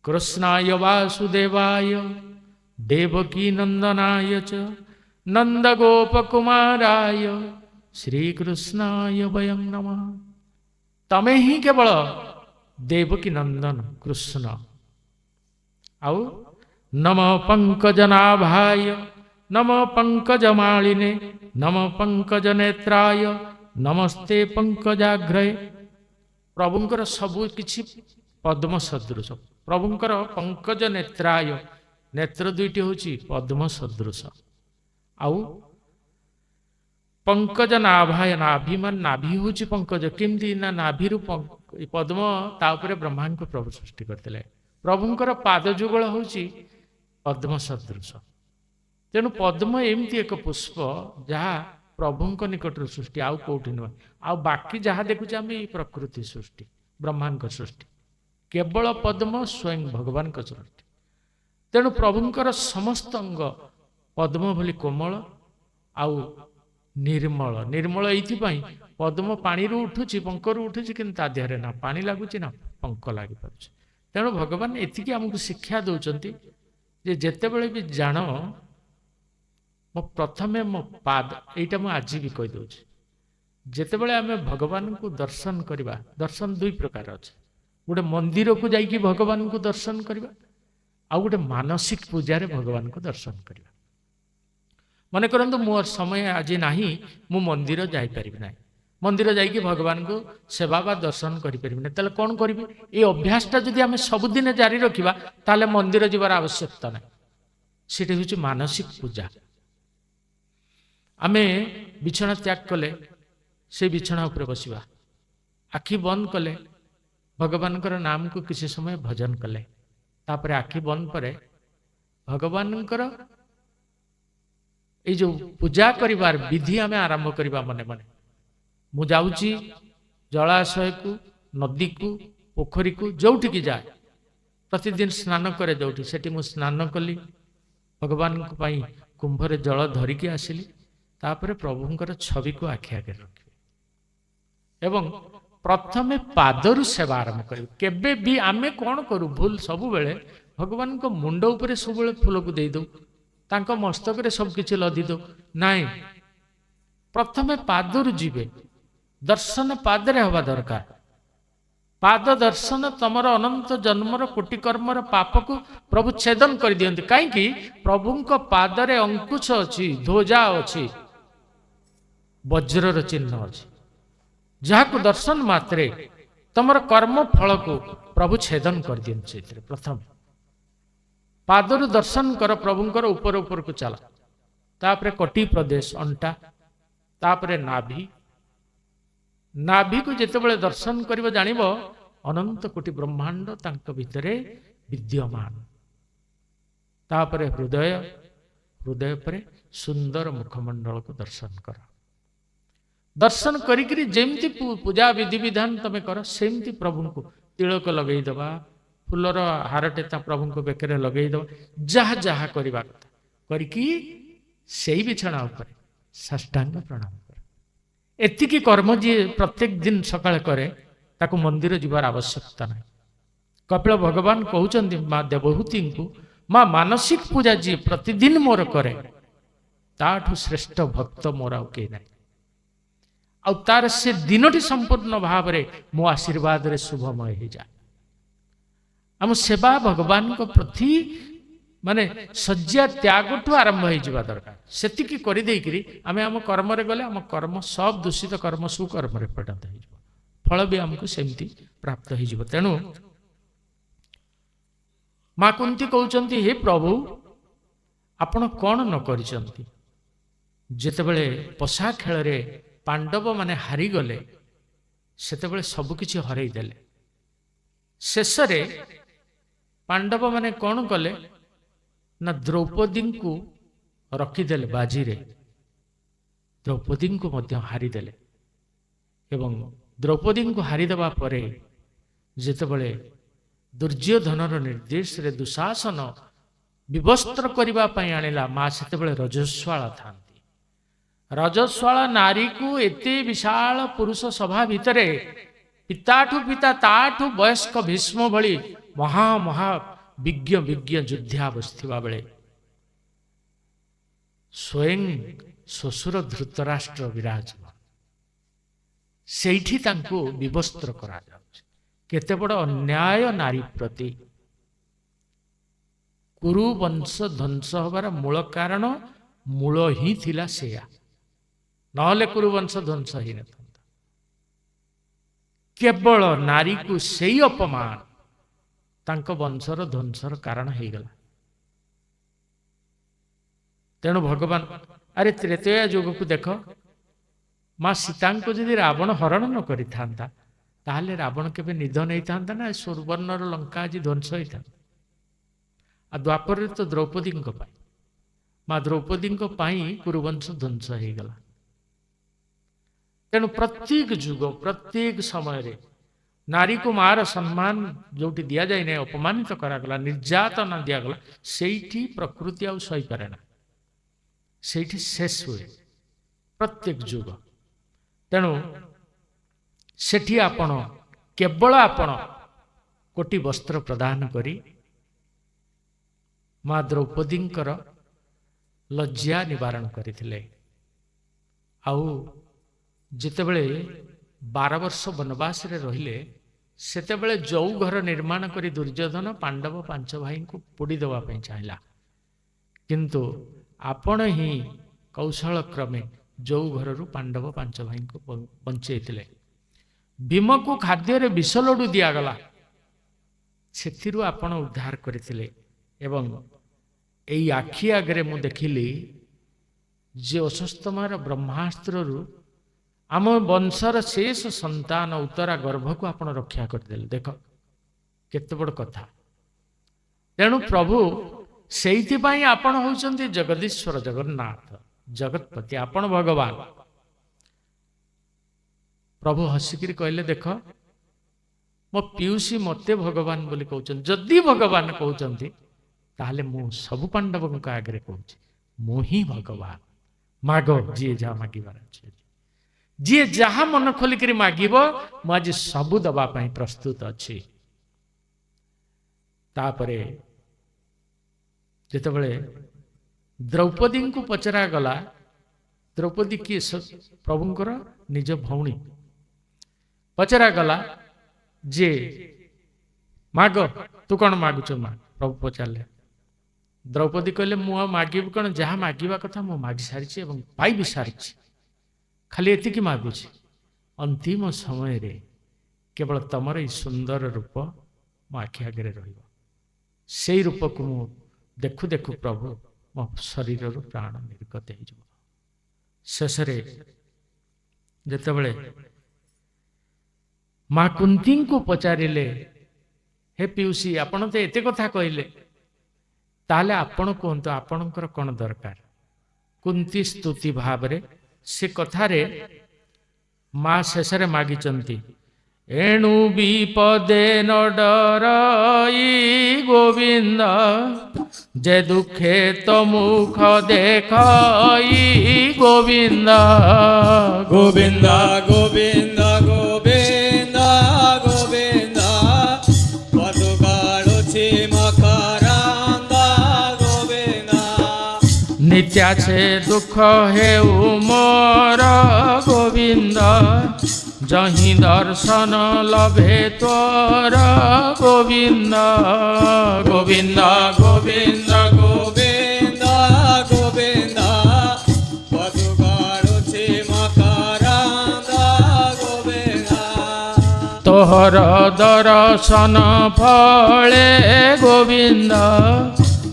କୃଷ୍ଣାୟ ବାସୁଦେବାୟ ଦେବକୀ ନନ୍ଦନାୟ ଚ ନନ୍ଦଗୋପକୁମାରାୟ ଶ୍ରୀକୃଷ୍ଣାୟ ବୟଂ ନମଃ। ତମେ ହିଁ କେବଳ ଦେବକୀ ନନ୍ଦନ କୃଷ୍ଣ। ଆଉ ନମ ପଙ୍କଜନାଭାୟ ନମ ପଙ୍କଜମାଳିନେ ନମ ପଙ୍କଜ ନେତ୍ରାୟ ନମସ୍ତେ ପଙ୍କଜାଘ୍ରୟେ। ପ୍ରଭୁଙ୍କର ସବୁ କିଛି ପଦ୍ମ ସଦୃଶ। ପ୍ରଭୁଙ୍କର ପଙ୍କଜ ନେତ୍ରାୟ, ନେତ୍ର ଦୁଇଟି ହେଉଛି ପଦ୍ମ ସଦୃଶ। ଆଉ ପଙ୍କଜ ନାଭାୟ, ନାଭି ମାନେ ନାଭି ହେଉଛି ପଙ୍କଜ। କେମିତି ନା ନାଭିରୁ ପଦ୍ମ, ତା ଉପରେ ବ୍ରହ୍ମାଙ୍କୁ ପ୍ରଭୁ ସୃଷ୍ଟି କରିଥିଲେ। ପ୍ରଭୁଙ୍କର ପାଦ ଯୁଗଳ ହେଉଛି ପଦ୍ମ ସଦୃଶ। ତେଣୁ ପଦ୍ମ ଏମିତି ଏକ ପୁଷ୍ପ ଯାହା ପ୍ରଭୁଙ୍କ ନିକଟରୁ ସୃଷ୍ଟି, ଆଉ କେଉଁଠି ନୁହେଁ। ଆଉ ବାକି ଯାହା ଦେଖୁଛେ ଆମେ ଏଇ ପ୍ରକୃତି ସୃଷ୍ଟି, ବ୍ରହ୍ମାଙ୍କ ସୃଷ୍ଟି। କେବଳ ପଦ୍ମ ସ୍ୱୟଂ ଭଗବାନଙ୍କ ସୃଷ୍ଟି। ତେଣୁ ପ୍ରଭୁଙ୍କର ସମସ୍ତ ଅଙ୍ଗ ପଦ୍ମ ଭଳି କୋମଳ ଆଉ ନିର୍ମଳ। ନିର୍ମଳ ଏଇଥିପାଇଁ, ପଦ୍ମ ପାଣିରୁ ଉଠୁଛି, ପଙ୍କରୁ ଉଠୁଛି, କିନ୍ତୁ ତା ଦେହରେ ନା ପାଣି ଲାଗୁଛି ନା ପଙ୍କ ଲାଗିପାରୁଛି। ତେଣୁ ଭଗବାନ ଏତିକି ଆମକୁ ଶିକ୍ଷା ଦେଉଛନ୍ତି ଯେ ଯେତେବେଳେ ବି ଜାଣ ମୋ ପ୍ରଥମେ ମୋ ପାଦ, ଏଇଟା ମୁଁ ଆଜି ବି କହିଦେଉଛି, ଯେତେବେଳେ ଆମେ ଭଗବାନଙ୍କୁ ଦର୍ଶନ କରିବା, ଦର୍ଶନ ଦୁଇ ପ୍ରକାର ଅଛି। ଗୋଟେ ମନ୍ଦିରକୁ ଯାଇକି ଭଗବାନଙ୍କୁ ଦର୍ଶନ କରିବା, ଆଉ ଗୋଟେ ମାନସିକ ପୂଜାରେ ଭଗବାନଙ୍କୁ ଦର୍ଶନ କରିବା। ମନେ କରନ୍ତୁ ମୋର ସମୟ ଆଜି ନାହିଁ, ମୁଁ ମନ୍ଦିର ଯାଇପାରିବି ନାହିଁ, ମନ୍ଦିର ଯାଇକି ଭଗବାନଙ୍କୁ ସେବା ବା ଦର୍ଶନ କରିପାରିବି ନାହିଁ, ତାହେଲେ କ'ଣ କରିବି? ଏଇ ଅଭ୍ୟାସଟା ଯଦି ଆମେ ସବୁଦିନ ଜାରି ରଖିବା, ତାହେଲେ ମନ୍ଦିର ଯିବାର ଆବଶ୍ୟକତା ନାହିଁ। ସେଠି ହେଉଛି ମାନସିକ ପୂଜା। ଆମେ ବିଛଣା ତ୍ୟାଗ କଲେ ସେ ବିଛଣା ଉପରେ ବସିବା, ଆଖି ବନ୍ଦ କଲେ ଭଗବାନଙ୍କର ନାମକୁ କିଛି ସମୟ ଭଜନ କଲେ, ତାପରେ ଆଖି ବନ୍ଦ ପରେ ଭଗବାନଙ୍କର ଏଇ ଯେଉଁ ପୂଜା କରିବାର ବିଧି ଆମେ ଆରମ୍ଭ କରିବା ମନେ ମନେ। ମୁଁ ଯାଉଛି ଜଳାଶୟକୁ, ନଦୀକୁ, ପୋଖରୀକୁ, ଯୋଉଠିକି ଯାଏ ପ୍ରତିଦିନ ସ୍ନାନ କରେ ଯୋଉଠି, ସେଠି ମୁଁ ସ୍ନାନ କଲି, ଭଗବାନଙ୍କ ପାଇଁ କୁମ୍ଭରେ ଜଳ ଧରିକି ଆସିଲି, ତାପରେ ପ୍ରଭୁଙ୍କର ଛବିକୁ ଆଖି ଆଗରେ ରଖିବି ଏବଂ ପ୍ରଥମେ ପାଦରୁ ସେବା ଆରମ୍ଭ କରିବି। କେବେ ବି ଆମେ କ'ଣ କରୁ ଭୁଲ, ସବୁବେଳେ ଭଗବାନଙ୍କ ମୁଣ୍ଡ ଉପରେ ସବୁବେଳେ ଫୁଲକୁ ଦେଇଦେଉ, ତାଙ୍କ ମସ୍ତକରେ ସବୁ କିଛି ଲଦି ଦେଉ। ନାଇଁ, ପ୍ରଥମେ ପାଦରୁ ଯିବେ, ଦର୍ଶନ ପାଦରେ ହେବା ଦରକାର। ପାଦ ଦର୍ଶନ ତମର ଅନନ୍ତ ଜନ୍ମର କୋଟି କର୍ମର ପାପକୁ ପ୍ରଭୁ ଛେଦନ କରିଦିଅନ୍ତି। କାହିଁକି? ପ୍ରଭୁଙ୍କ ପାଦରେ ଅଙ୍କୁଶ ଅଛି, ଧ୍ୱଜା ଅଛି, ବଜ୍ରର ଚିହ୍ନ ଅଛି, ଯାହାକୁ ଦର୍ଶନ ମାତ୍ରେ ତମର କର୍ମ ଫଳକୁ ପ୍ରଭୁ ଛେଦନ କରିଦିଅନ୍ତି। ସେଇଥିରେ ପ୍ରଥମେ ପାଦରୁ ଦର୍ଶନ କର ପ୍ରଭୁଙ୍କର, ଉପର ଉପରକୁ ଚାଲ, ତାପରେ କଟି ପ୍ରଦେଶ ଅଣ୍ଟା, ତାପରେ ନାଭି। ନାଭିକୁ ଯେତେବେଳେ ଦର୍ଶନ କରିବ ଜାଣିବ ଅନନ୍ତ କୋଟି ବ୍ରହ୍ମାଣ୍ଡ ତାଙ୍କ ଭିତରେ ବିଦ୍ୟମାନ। ତାପରେ ହୃଦୟ, ହୃଦୟ ପରେ ସୁନ୍ଦର ମୁଖମଣ୍ଡଳକୁ ଦର୍ଶନ କର। ଦର୍ଶନ କରିକିରି ଯେମିତି ପୂଜା ବିଧିବିଧାନ ତମେ କର, ସେମିତି ପ୍ରଭୁଙ୍କୁ ତିଳକ ଲଗେଇଦେବା, ଫୁଲର ହାରଟେ ତା ପ୍ରଭୁଙ୍କ ବେକରେ ଲଗେଇଦେବା, ଯାହା ଯାହା କରିବା କଥା କରିକି ସେଇ ବିଛଣା ଉପରେ ସାଷ୍ଟାଙ୍ଗ ପ୍ରଣାମ କର। ଏତିକି କର୍ମ ଯିଏ ପ୍ରତ୍ୟେକ ଦିନ ସକାଳେ କରେ ତାକୁ ମନ୍ଦିର ଯିବାର ଆବଶ୍ୟକତା ନାହିଁ। କପିଳ ଭଗବାନ କହୁଛନ୍ତି ମା ଦେବହୂତିଙ୍କୁ, ମା ମାନସିକ ପୂଜା ଯିଏ ପ୍ରତିଦିନ ମୋର କରେ ତାଠୁ ଶ୍ରେଷ୍ଠ ଭକ୍ତ ମୋର ଆଉ କେହି ନାହିଁ। ଆଉ ତାର ସେ ଦିନଟି ସମ୍ପୂର୍ଣ୍ଣ ଭାବରେ ମୋ ଆଶୀର୍ବାଦରେ ଶୁଭମୟ ହେଇଯାଏ। ଆମ ସେବା ଭଗବାନଙ୍କ ପ୍ରତି ମାନେ ଶଯ୍ୟା ତ୍ୟାଗଠୁ ଆରମ୍ଭ ହେଇଯିବା ଦରକାର। ସେତିକି କରିଦେଇକିରି ଆମେ ଆମ କର୍ମରେ ଗଲେ ଆମ କର୍ମ ସବ ଦୂଷିତ କର୍ମ ସୁକର୍ମରେ ପରିଣତ ହେଇଯିବ, ଫଳ ବି ଆମକୁ ସେମିତି ପ୍ରାପ୍ତ ହେଇଯିବ। ତେଣୁ ମା କୁନ୍ତି କହୁଛନ୍ତି, ହେ ପ୍ରଭୁ ଆପଣ କ'ଣ ନ କରିଛନ୍ତି? ଯେତେବେଳେ ପଶା ଖେଳରେ ପାଣ୍ଡବମାନେ ହାରିଗଲେ ସେତେବେଳେ ସବୁକିଛି ହରେଇ ଦେଲେ। ଶେଷରେ ପାଣ୍ଡବମାନେ କ'ଣ କଲେ ନା ଦ୍ରୌପଦୀଙ୍କୁ ରଖିଦେଲେ ବାଜିରେ, ଦ୍ରୌପଦୀଙ୍କୁ ମଧ୍ୟ ହାରିଦେଲେ। ଏବଂ ଦ୍ରୌପଦୀଙ୍କୁ ହାରିଦେବା ପରେ ଯେତେବେଳେ ଦୁର୍ଯ୍ୟୋଧନର ନିର୍ଦ୍ଦେଶରେ ଦୁଶାସନ ବିବସ୍ତ୍ର କରିବା ପାଇଁ ଆଣିଲା, ମା ସେତେବେଳେ ରଜସ୍ୱାଳା ଥାନ୍ତି। ରଜସ୍ୱାଳା ନାରୀକୁ ଏତେ ବିଶାଳ ପୁରୁଷ ସଭା ଭିତରେ ପିତାଠୁ ପିତା ତାଠୁ ବୟସ୍କ ଭୀଷ୍ମ ଭଳି ମହା ମହା ବିଜ୍ଞ ବିଜ୍ଞ ଯୋଦ୍ଧା ବସିଥିବା ବେଳେ ସ୍ୱୟଂ ଶ୍ୱଶୁର ଧୃତରାଷ୍ଟ୍ର ବିରାଜମାନ, ସେଇଠି ତାଙ୍କୁ ବିବସ୍ତ୍ର କରାଯାଉଛି। କେତେ ବଡ଼ ଅନ୍ୟାୟ ନାରୀ ପ୍ରତି। କୁରୁ ବଂଶ ଧ୍ୱଂସ ହେବାର ମୂଳ କାରଣ ମୂଳ ହିଁ ଥିଲା ସେୟା, ନହେଲେ କୁରୁ ବଂଶ ଧ୍ୱଂସ ହେଇନଥାନ୍ତା। କେବଳ ନାରୀକୁ ସେଇ ଅପମାନ ତାଙ୍କ ବଂଶର ଧ୍ୱଂସର କାରଣ ହେଇଗଲା। ତେଣୁ ଭଗବାନ, ଆରେ ତ୍ରେତୟା ଯୁଗକୁ ଦେଖ, ମା ସୀତାଙ୍କୁ ଯଦି ରାବଣ ହରଣ ନ କରିଥାନ୍ତା ତାହେଲେ ରାବଣ କେବେ ନିଧନ ହେଇଥାନ୍ତା ନା ସୁବର୍ଣ୍ଣର ଲଙ୍କା ଆଜି ଧ୍ୱଂସ ହେଇଥାନ୍ତା। ଆଉ ଦ୍ୱାପରରେ ତ ଦ୍ରୌପଦୀଙ୍କ ପାଇଁ, ମା ଦ୍ରୌପଦୀଙ୍କ ପାଇଁ କୁରୁବଂଶ ଧ୍ୱଂସ ହେଇଗଲା। ତେଣୁ ପ୍ରତ୍ୟେକ ଯୁଗ ପ୍ରତ୍ୟେକ ସମୟରେ ନାରୀକୁ ମାର ସମ୍ମାନ ଯୋଉଠି ଦିଆଯାଇ ନାହିଁ, ଅପମାନିତ କରାଗଲା, ନିର୍ଯାତନା ଦିଆଗଲା, ସେଇଠି ପ୍ରକୃତି ଆଉ ସହିପାରେ ନା, ସେଇଠି ଶେଷ ହୁଏ ପ୍ରତ୍ୟେକ ଯୁଗ। ତେଣୁ ସେଠି ଆପଣ କେବଳ ଆପଣ କୋଟି ବସ୍ତ୍ର ପ୍ରଦାନ କରି ମା ଦ୍ରୌପଦୀଙ୍କର ଲଜ୍ଜା ନିବାରଣ କରିଥିଲେ। ଆଉ ଯେତେବେଳେ 12 ବର୍ଷ ବନବାସରେ ରହିଲେ, ସେତେବେଳେ ଯଉ ଘର ନିର୍ମାଣ କରି ଦୁର୍ଯ୍ୟୋଧନ ପାଣ୍ଡବ 5 ଭାଇଙ୍କୁ ପୋଡ଼ି ଦେବା ପାଇଁ ଚାହିଁଲା, କିନ୍ତୁ ଆପଣ ହିଁ କୌଶଳ କ୍ରମେ ଯଉ ଘରରୁ ପାଣ୍ଡବ 5 ଭାଇଙ୍କୁ ବଞ୍ଚେଇଥିଲେ। ଭୀମକୁ ଖାଦ୍ୟରେ ବିଷ ଲଡୁ ଦିଆଗଲା, ସେଥିରୁ ଆପଣ ଉଦ୍ଧାର କରିଥିଲେ। ଏବଂ ଏଇ ଆଖି ଆଗରେ ମୁଁ ଦେଖିଲି ଯେ ଅଶ୍ୱତ୍ଥାମାର ବ୍ରହ୍ମାସ୍ତ୍ରରୁ ଆମ ବଂଶର ଶେଷ ସନ୍ତାନ ଉତ୍ତରା ଗର୍ଭକୁ ଆପଣ ରକ୍ଷା କରିଦେଲେ। ଦେଖ କେତେ ବଡ଼ କଥା। ତେଣୁ ପ୍ରଭୁ ସେଇଥିପାଇଁ ଆପଣ ହେଉଛନ୍ତି ଜଗଦୀଶ୍ୱର ଜଗନ୍ନାଥ, ଜଗତପତି, ଆପଣ ଭଗବାନ। ପ୍ରଭୁ ହସିକିରି କହିଲେ, ଦେଖ ମୋ ପିଉସୀ ମୋତେ ଭଗବାନ ବୋଲି କହୁଛନ୍ତି, ଯଦି ଭଗବାନ କହୁଛନ୍ତି ତାହେଲେ ମୁଁ ସବୁ ପାଣ୍ଡବଙ୍କ ଆଗରେ କହୁଛି ମୁଁ ହିଁ ଭଗବାନ। ମାଗ, ଯିଏ ଯାହା ମାଗିବାର ଅଛି, ଯିଏ ଯାହା ମନ ଖୋଲିକିରି ମାଗିବ ମୁଁ ଆଜି ସବୁ ଦବା ପାଇଁ ପ୍ରସ୍ତୁତ ଅଛି। ତାପରେ ଯେତେବେଳେ ଦ୍ରୌପଦୀଙ୍କୁ ପଚରାଗଲା, ଦ୍ରୌପଦୀ କିଏ? ପ୍ରଭୁଙ୍କର ନିଜ ଭଉଣୀ। ପଚରାଗଲା ଯେ ମାଗ, ତୁ କଣ ମାଗୁଛୁ ମା? ପ୍ରଭୁ ପଚାରିଲେ। ଦ୍ରୌପଦୀ କହିଲେ, ମୁଁ ଆଉ ମାଗିବି କଣ, ଯାହା ମାଗିବା କଥା ମୁଁ ମାଗି ସାରିଛି ଏବଂ ପାଇବି ସାରିଛି, ଖାଲି ଏତିକି ମାଗୁଛି, ଅନ୍ତିମ ସମୟରେ କେବଳ ତମର ଏଇ ସୁନ୍ଦର ରୂପ ମୋ ଆଖି ଆଗରେ ରହିବ, ସେଇ ରୂପକୁ ମୁଁ ଦେଖୁ ଦେଖୁ ପ୍ରଭୁ ମୋ ଶରୀରରୁ ପ୍ରାଣ ନିର୍ଗତ ହେଇଯିବ। ଶେଷରେ ଯେତେବେଳେ ମା କୁନ୍ତୀଙ୍କୁ ପଚାରିଲେ, ହେ ପିଉସୀ ଆପଣ ତ ଏତେ କଥା କହିଲେ, ତାହେଲେ ଆପଣ କୁହନ୍ତୁ ଆପଣଙ୍କର କଣ ଦରକାର? କୁନ୍ତୀ ସ୍ତୁତି ଭାବରେ ସେ କଥାରେ ମା ଶେଷରେ ମାଗିଛନ୍ତି, ଏଣୁ ବିପଦେ ନ ଡରଇ ଗୋବିନ୍ଦ, ଯେ ଦୁଃଖେ ତ ମୁଖ ଦେଖଇ ଗୋବିନ୍ଦ। ଗୋବିନ୍ଦ ଗୋବିନ୍ଦ ଗୋବିନ୍ଦ ଗୋବିନ୍ଦ, ପଦୁକାଳୁଛି ମକରନ୍ଦ ଗୋବିନ୍ଦ। ନିତ୍ୟାଛେ ଦୁଃଖ ହେଉ ମୋର ଗୋବିନ୍ଦ, ଯହିଁ ଦର୍ଶନ ଲଭେ ତୋର ଗୋବିନ୍ଦ। ଗୋବିନ୍ଦ ଗୋବିନ୍ଦ ଗୋବିନ୍ଦ ଗୋବିନ୍ଦ, ପଦୁକାଳୁଛି ମକରନ୍ଦ ଗୋବିନ୍ଦ। ତୋହର ଦର୍ଶନ ଫଳେ ଗୋବିନ୍ଦ,